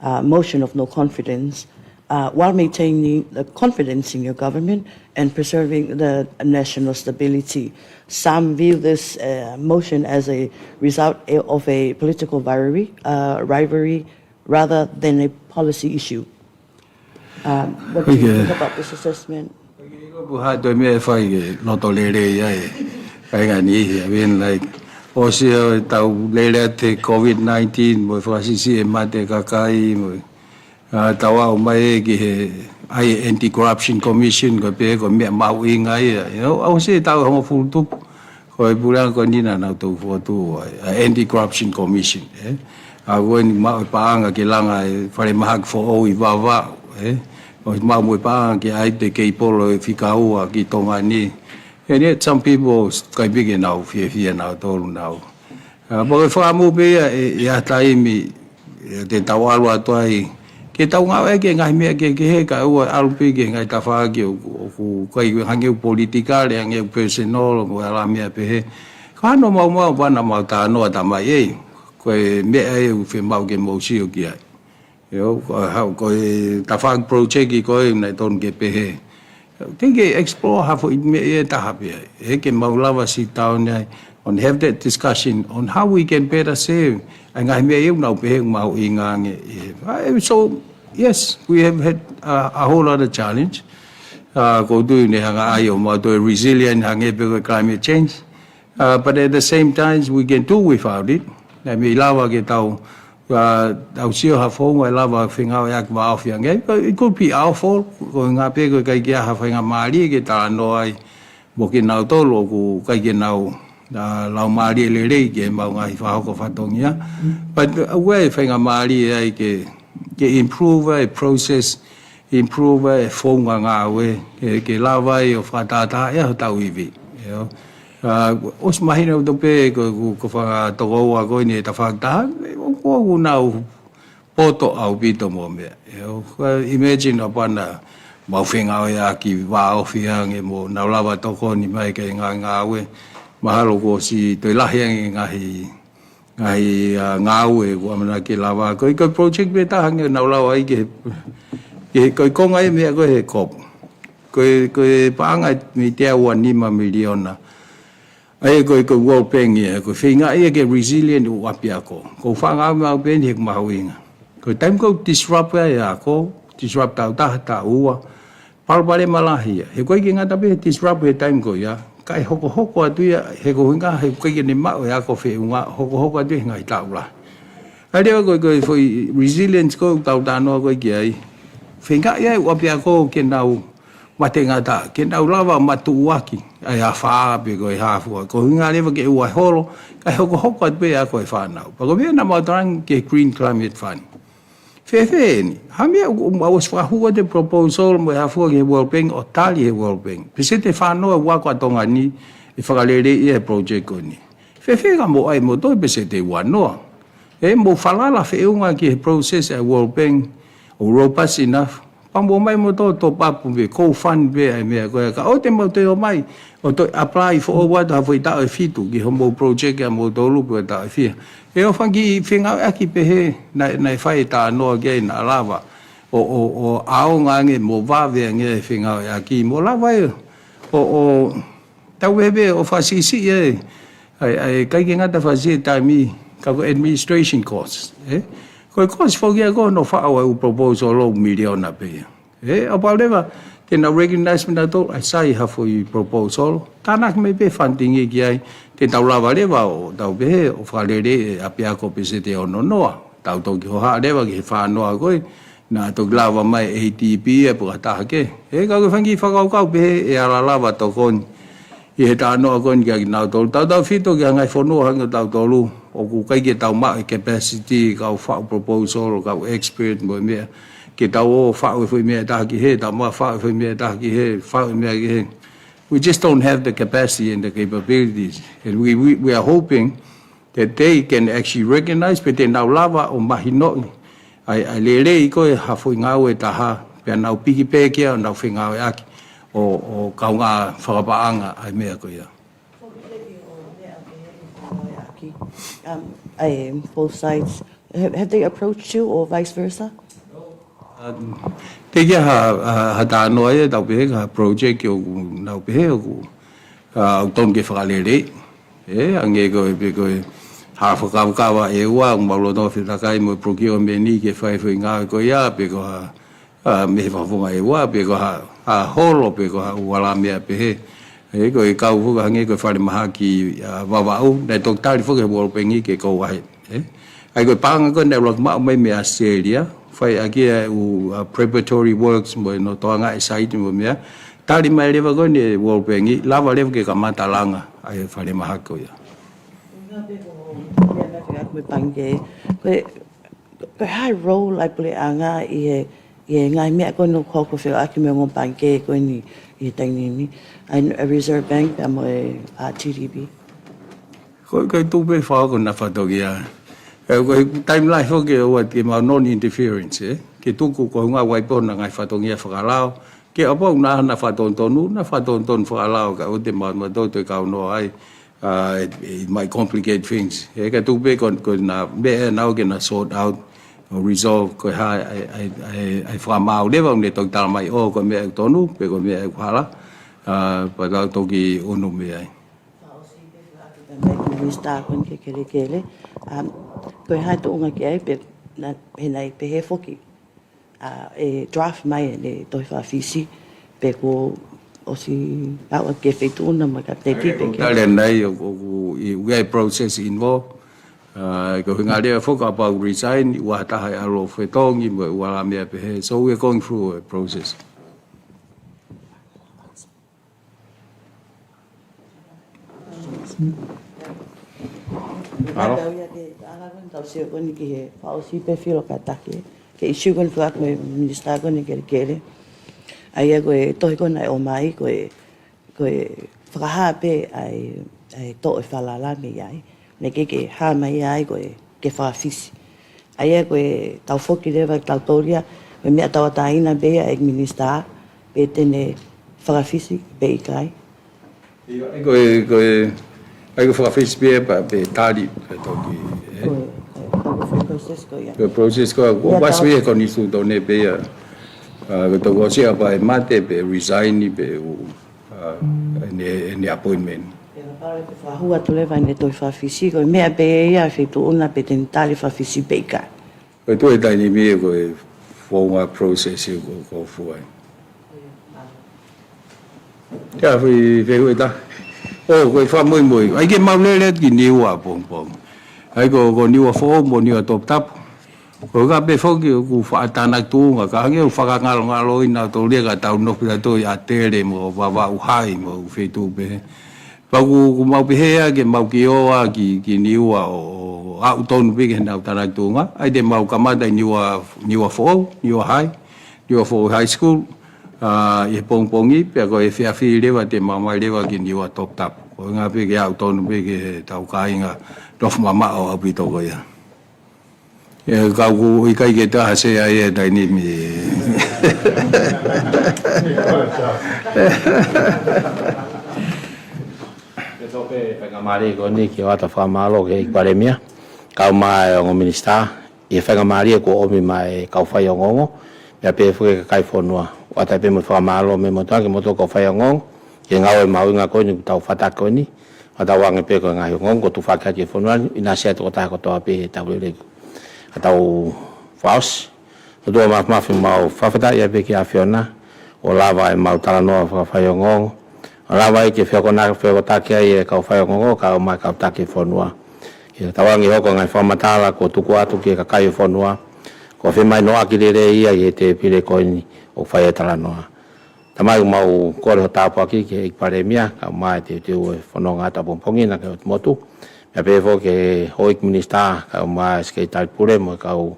uh, motion of no confidence, uh, while maintaining the confidence in your government and preserving the national stability? Some view this, uh, motion as a result of a political rivalry, uh, rivalry rather than a policy issue. Um, what do you think about this assessment? ʻOku ʻikai ko e hā e toe meʻa ʻe fai ke loto lelei ai e kāinga ni ia. I mean, like, ʻosi ʻetau lele atu he COVID nineteen, mo e fakasiʻisiʻi e mate e kakai, mo e, ā, tau aʻu mai ki he ʻai e Anti-Corruption Commission, ko e pehē ko e meʻa mahuʻinga ia. You know, ʻosi ʻetau hongofulu tupu. Ko e puleʻanga ko eni naʻa nau tau fokotuʻu ai, ʻa e Anti-Corruption Commission, ē. ʻA ia ko eni maʻu e paʻanga ke langa e falemahaki foʻou ʻi Vavaʻu, ē. ʻOsi maʻu mo e paʻanga ke ʻai e keipolo ʻe fika ua ki Tonga ni. And yet some people ʻikai pē ke nau fiefia nautolu nau. Ā, pea ko e fakaʻamu pē ia ʻe, ʻi ha taimi, ʻe, te tau ʻalu atu ai, ke tau ngāueʻaki e ngaahi meʻa kehekehe, kae ʻoua ʻalu pē ki he ngaahi tafaʻaki ʻoku, ʻoku ʻikai hangē ʻoku politikale, hangē ʻoku personal, mo e ala meʻa pehē. Ka hano maumau pea naʻa mau talanoa tamai, ē, ko ko e meʻa ʻe ʻū fiemaʻu ke mou sio ki ai. ʻIo, ko e hau, ko e tafaʻaki project ko ē naʻe tonu ke pehē. Te ke explore ha foʻi meʻa ʻe taha pē ai. ʻE ke mau lava sit down ai and have that discussion on how we can better serve. ʻA e ngaahi meʻa ʻoku nau pehē ʻoku mahuʻinga ange. ʻE, so, yes, we have had a, a whole lot of challenge. Uh, ko tu ne hanga ai ʻo mau toe resilient hangē pē ko e climate change. Uh, but at the same time, we can do without it. Naʻe mei lava ke tau, uh, tau sio ha founga ʻe lava fengāueʻaki vāofi ange. But it could be our fault. Ko e ngā pē ko e ʻikai ke ʻi ai ha faingamālie ke talanoa ai mo kinautolu ʻoku ʻikai ke nau, uh, laumālie lelei ke mau ngaahi fakahoko fatongia. But, uh, ʻoku ʻi ai e faingamālie ai ke, ke improve ai e process, improve e founga ngāue, ke, ke lava ai ʻo fakatātā ʻe hotau ivi. ʻIo. Uh, ʻosi mahino atu pē ko, ko, ko e fanga tokoua ko eni ʻe tafaʻaki taha, ʻoku, ʻoku nau poto ʻaupito mo e meʻa. ʻIo. Ko e imagine ʻa pana mau fengāueʻaki vāofi ange mo nau lava tokoni mai ki he ngaahi ngāue. Mahalo kuo ʻosi toe lahi ange ngaahi ngaahi, uh, ngāue ʻoku ʻamanaki ke lava. Ko e, ko e project pē taha ange nau lava ai ke, ke, ko e konga e meʻa ko e he COP. Ko e, ko e paʻanga mei he ua nima miliona. ʻA ia ko e, ko e World Bank ia, ko e feinga ia ke resilient ʻū ʻapiako. Ko e fanga mau pē eni he ʻoku mahuʻinga. Ko e taimi ʻoku disrupt ai e ako, disrupt taʻu taha, taʻu ua, palopalema lahi ia. He ʻoku ʻikai ke ngata pē he disrupt he taimi ko ia. Kae hokohoko atu ia, he ko e ʻuhinga, he ʻoku ʻikai ke ne maʻu e ako feʻunga, hokohoko atu ia he ngaahi taʻu lahi. ʻA ia leva ko e, ko e foʻi resilience ko ē ʻoku tau talanoa ko ē ki ai. Feinga ia e ʻū ʻapiako ke nau mate ngata, ke nau lava matuʻuaki, ʻa e afā pe ko e hā fua. Ko e ʻuhinga leva ke ʻoua ʻe holo, kae hokohoko atu pē e ako e fānau. Pea ko e meʻa naʻa mau tala ange ki he Green Climate Fund. Fēfē eni, ha meʻa ʻoku, ʻoku mau ʻosi fakahū atu e proposal mo e hā fua ki he World Bank ʻo tali he World Bank. Peseti ʻe fā noa ʻa e ako ʻa Tonga ni ʻe fakaleleiʻi ʻe he project ko eni. Fēfē ka mou ʻai moutolu e peseti ʻe ua noa. ʻE mou falala feʻunga ki he process ʻa e World Bank ʻoku robust enough. Pea mou ō mai moutolu ʻo top up pe co-fund pē ʻa e meʻa ko ē. Kae ʻoua te mou toe ō mai ʻo toe apply foʻou atu ha foʻi taʻu ʻe fitu ki hoʻomou project ʻa moutolu pe taʻu ʻe fiha. ʻE ʻofa ki he fengāueʻaki pehē naʻe, naʻe fai e talanoa ki ai naʻa lava ʻo, ʻo, ʻo ʻaonga ange mo vave ange e fengāueʻaki mo lava ʻe, ʻo, ʻo, tau ʻe pē ʻo fakasiʻisiʻi e, ʻa e, ʻa e ʻikai ke ngata fakasiʻi e taimi, ka ko e administration cost, ē? Ko e cost foki ia ko hono faʻu ʻa e ʻū proposal ʻoku miliona pē ia. Ē, ʻo pau leva, te nau recognize mai nautolu, ʻa e sai ha foʻi proposal, tānaki mai pē funding ia ki ai, te tau lava leva ʻo tau pehē, ʻo fakaleleiʻi e ʻapiako peseti ʻe ono noa, tau toki hohaʻa leva ki he fā noa ko ē, naʻa toki lava mai ʻe ADB ia pe ko ha taha kehe. Ē, ka ko e fanga kiʻi fakakaukau pehē, ʻe ala lava tokoni ʻi he talanoa ko eni kia kinautolu. Tautautefito ki he ngaahi fonua hangē ko tautolu, ʻoku ʻikai ke tau maʻu e capacity, kau faʻu proposal, kau expert mo e meʻa. Ke tau ō faʻu e foʻi meʻa ʻe taha ki hē, tau maʻu faʻu e foʻi meʻa ʻe taha ki hē, faʻu e meʻa ki hē. We just don't have the capacity and the capabilities. And we, we, we are hoping that they can actually recognize, pe te nau lava ʻo mahinoʻi ʻa e, ʻa e lelei ko ē ha foʻi ngāue ʻe taha, pea nau piki pē ki ai ʻo nau fengāueʻaki ʻo, ʻo kaungā fakapaʻanga ʻa e meʻa ko ia. Um, ʻa e, both sides, have, have they approached you or vice versa? Um, teʻeki ai ha, ha, ha talanoa ia ʻetau pehē ki ha project ʻoku nau pehē ʻoku, uh, ʻoku tonu ke fakaleleiʻi. Ē, hangē ko e, pe ko e, ha fakakaukau ʻa e ʻEua, ʻoku mau lolotonga fetakai mo e procurement ni ke fai e foʻi ngāue ko ia, pe ko ha, a, mei he fakafofonga ʻEua, pe ko ha, ha holo, pe ko ha ʻū ala meʻa pehē. Ē, ko e kau foki hangē ko e falemahaki, a, Vavaʻu, naʻe toki tali foki ʻe he World Bank ke kau ahe. Ē? ʻA ia ko e paʻanga ko ē naʻe ʻuluaki maʻu mai mei ʻAositelēlia, fai ʻaki ʻa e ʻū, a, preparatory works mo e notoanga e site mo e meʻa. Tali mai leva ko eni ʻe he World Bank, lava leva ke kamata langa ʻa e falemahaki ko ia. Ko e ngā pē ko e meʻa naʻe fai atu mo e pangikē. Ko e, ko e hā e role ʻa e puleʻanga ʻi he, ʻi he ngaahi meʻa ko eni ʻoku hoko feʻoaki mo e ongo pangikē ko eni ʻi he taimi ni. ʻA e Reserve Bank pea mo e, a, T D B. Ko, ko e tuku pē fakahoko ʻena fatongia. Ē, ko e taimi lahi foki ʻoku ʻikai ke maʻu non-interference, ē? Ke tuku ko e ʻuhinga ʻoku ʻi ai pē hona ngaahi fatongia fakalao. Ke ʻapō ʻoku na hana fakatonutonu, na fakatonutonu fakalao kae ʻoua te maʻu mautolu toe kaunoa ai. Uh, it, it might complicate things. He ka tuku pē ko, ko e meʻa ʻe nau ke na sort out or resolve ko e hā ʻa e, ʻa e, ʻa e, ʻa e fakamaau leva ʻoku ne toki tala mai ʻo ko e meʻa ʻoku tonu pe ko e meʻa ʻoku hala. Uh, pea tau toki ʻunu mei ai. Fakaʻosi pē fakaʻaku pē mai ki he minisitā ko eni ke kelekele. Um, ko e hā e tuʻunga ki ai pe na, he naʻe pehē foki ʻa e draft mai ʻene tohi fakafisi pe kuo ʻosi aʻu ki he feituʻu na mo e kapineti pe ke. Tale nei ʻoku, ʻoku ʻi ai e process involved. Uh, ko e ʻuhinga leva foki kapau resign, ʻoua ʻe taha ʻe ʻalu ʻo fetongi mo e ʻū meʻa pehē. So we're going through a process. Mālō. Tau ia ke, ʻa e anga ko eni tau sio ko eni ki he fakaʻosi pē Filo kātaki. Ke ʻisiū ko eni fakaʻaku mo e minisitā ko eni kelekele. ʻA ia ko e tohi ko eni naʻe ʻomai ko e, ko e fakahā pē ʻa e, ʻa e toʻo e falala mei ai. Naʻe ʻikai ke hā mai ai ko e ke fakafisi. ʻA ia ko e tau foki leva ke tau tōlia, ko e meʻa tauʻatāina pē ia ʻe he minisitā, pe te ne fakafisi pe ʻikai. ʻIo, ʻa ia ko e, ko e, ʻa ia ko e fakafisi pē ia pea, pe tali, pe toki, ē? Ko e, ko e, ko e process ko ia. Ko e process ko ia, ko ia ʻoku ʻasi tau pē ia ko e ʻuhinga tonu pē ia. Uh, ko e toki ʻosi ʻa pea ʻe mate, pe resign, pe ʻū, uh, ʻene, ʻene appointment. Pea kapau ʻe fakahū atu leva ʻene tohi fakafisi, ko e meʻa pē ia ʻa e feituʻu na pe te ne tali fakafisi pe ʻikai. Ko e tuʻu he taimi ni ko e founga process ia ko, ko fua. Ia, fai, fai ʻe ta. ʻO, ko e fakamuimui. ʻAi ke mau lele atu ki Niua pongipongi. ʻAi ko, ko Niua Foʻou mo Niua Toputapu. Ko e ʻuhinga pē foki ʻoku faʻa tānaki tuʻunga, ka hangē ʻoku fakangalongaloʻi nautolu ia ka tau nofo ʻi loto ʻi ʻAtele mo Vavaʻu Hai mo e feituʻu pehē. Pea ʻoku, ʻoku mau pehē ia ke mau kiʻi ō ā ki, ki Niua ʻo, ʻo aʻu tonu pē ki heʻenau tānaki tuʻunga. ʻAi te mau kamata ʻi Niua, Niua Foʻou, Niua Hai, Niua Foʻou High School, ʻa, ʻi he pongipongi, pea ko e efiafi leva te mau ō mai leva ki Niua Toputapu. Ko e ʻuhinga pē ke aʻu tonu pē ki heʻetau kāinga nofo mamaʻo ʻaupito ko ia. ʻE, ka ʻoku ʻikai ke taha se ai e taimi ni. Ke toʻo e faingamālie ko eni ke ʻoatu e fakamālō ki he ʻEiki Palēmia, kau mai e ongo minisitā, ʻi he faingamālie kuo ʻomi maʻa e kau faiongoongo, pea pehē foki ki he kakai e fonua. ʻOatu ai pē mo e fakamālō mei he motuʻa ki he motuʻa kau faiongoongo, ki he ngāue mahuʻinga ko eni kuo tau fata ko eni, ʻa tau ange pē ko e ngaahi ongoongo kuo tufaki atu ki he fonua ni, ʻinasi atu ko e tokotaha kotoa pē he tau lele. ʻA tau fakaʻosi. ʻOtua Māfimafi, mau fakafetaʻi ai pē ki he ʻAfiona, ʻo lava ʻemau talanoa fakafaiongoongo. ʻO lava ai ke feokonaki, feokotaki ai e kau faiongoongo, kau mai kau taki e fonua. Ke tau ange hoko e ngaahi fakamatala kuo tuku atu ki he kakai e fonua. Kuo femahinoʻaki lelei ia ʻi he tēpile ko eni ʻoku fai ai e talanoa. Tamai, mau kole ho tāpuaki ki he ʻEiki Palēmia, kau mai e teuteu e fononga atu ʻapongipongi na ki he ʻOtu Motu. Pea pehē foki ki he houʻeiki minisitā, kau mai e Sekelitali Pule mo e kau,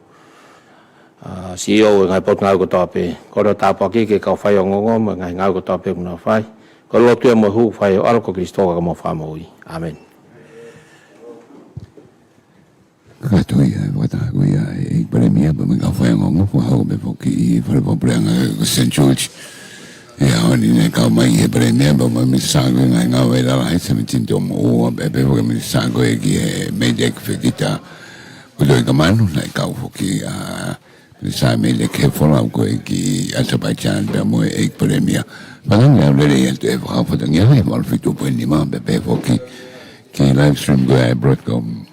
ʻa, C E O e ngaahi potungāue kotoa pē. Kole ho tāpuaki ki he kau faiongoongo mo e ngaahi ngāue kotoa pē ʻoku nau fai. Ko e lotu ia mo e hū ʻoku fai ʻi ho ʻAlo ko Kalaisi ko homau Fakamoʻui. ʻĀmeni. Kātaki ʻa e fakataha ko ia ʻa e ʻEiki Palēmia pea mo e kau faiongoongo, fakahoko pē foki ʻi he fale fakapuleʻanga ko Saint George. ʻI he ʻaho ni naʻe kau mai ʻa e Palēmia pea mo e Minisitā ko ia ʻo e Ngaahi Ngāue Lalahi, Seventeen Tuʻuamaʻua, pea pehē foki e Minisitā ko ia ki he MEIDECC, Fekita Putoikamanu, naʻe kau foki ʻa e Minisitā MEIDECC he folau ko ia ki ʻAsapaijan pea mo e ʻEiki Palēmia. Pea naʻa mau lele atu e fakafetongi ʻa e valu fitu poini nima, pea pehē foki ki he live stream ko ia ʻa e Broadcom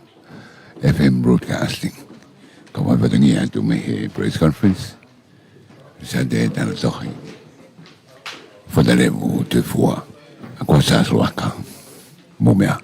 F M Broadcasting. Kau fakafetongi atu mei he press conference, Sante Tanatohi, Fotalevu Tuʻifua, ʻa Kosasuaka. Mou meʻa.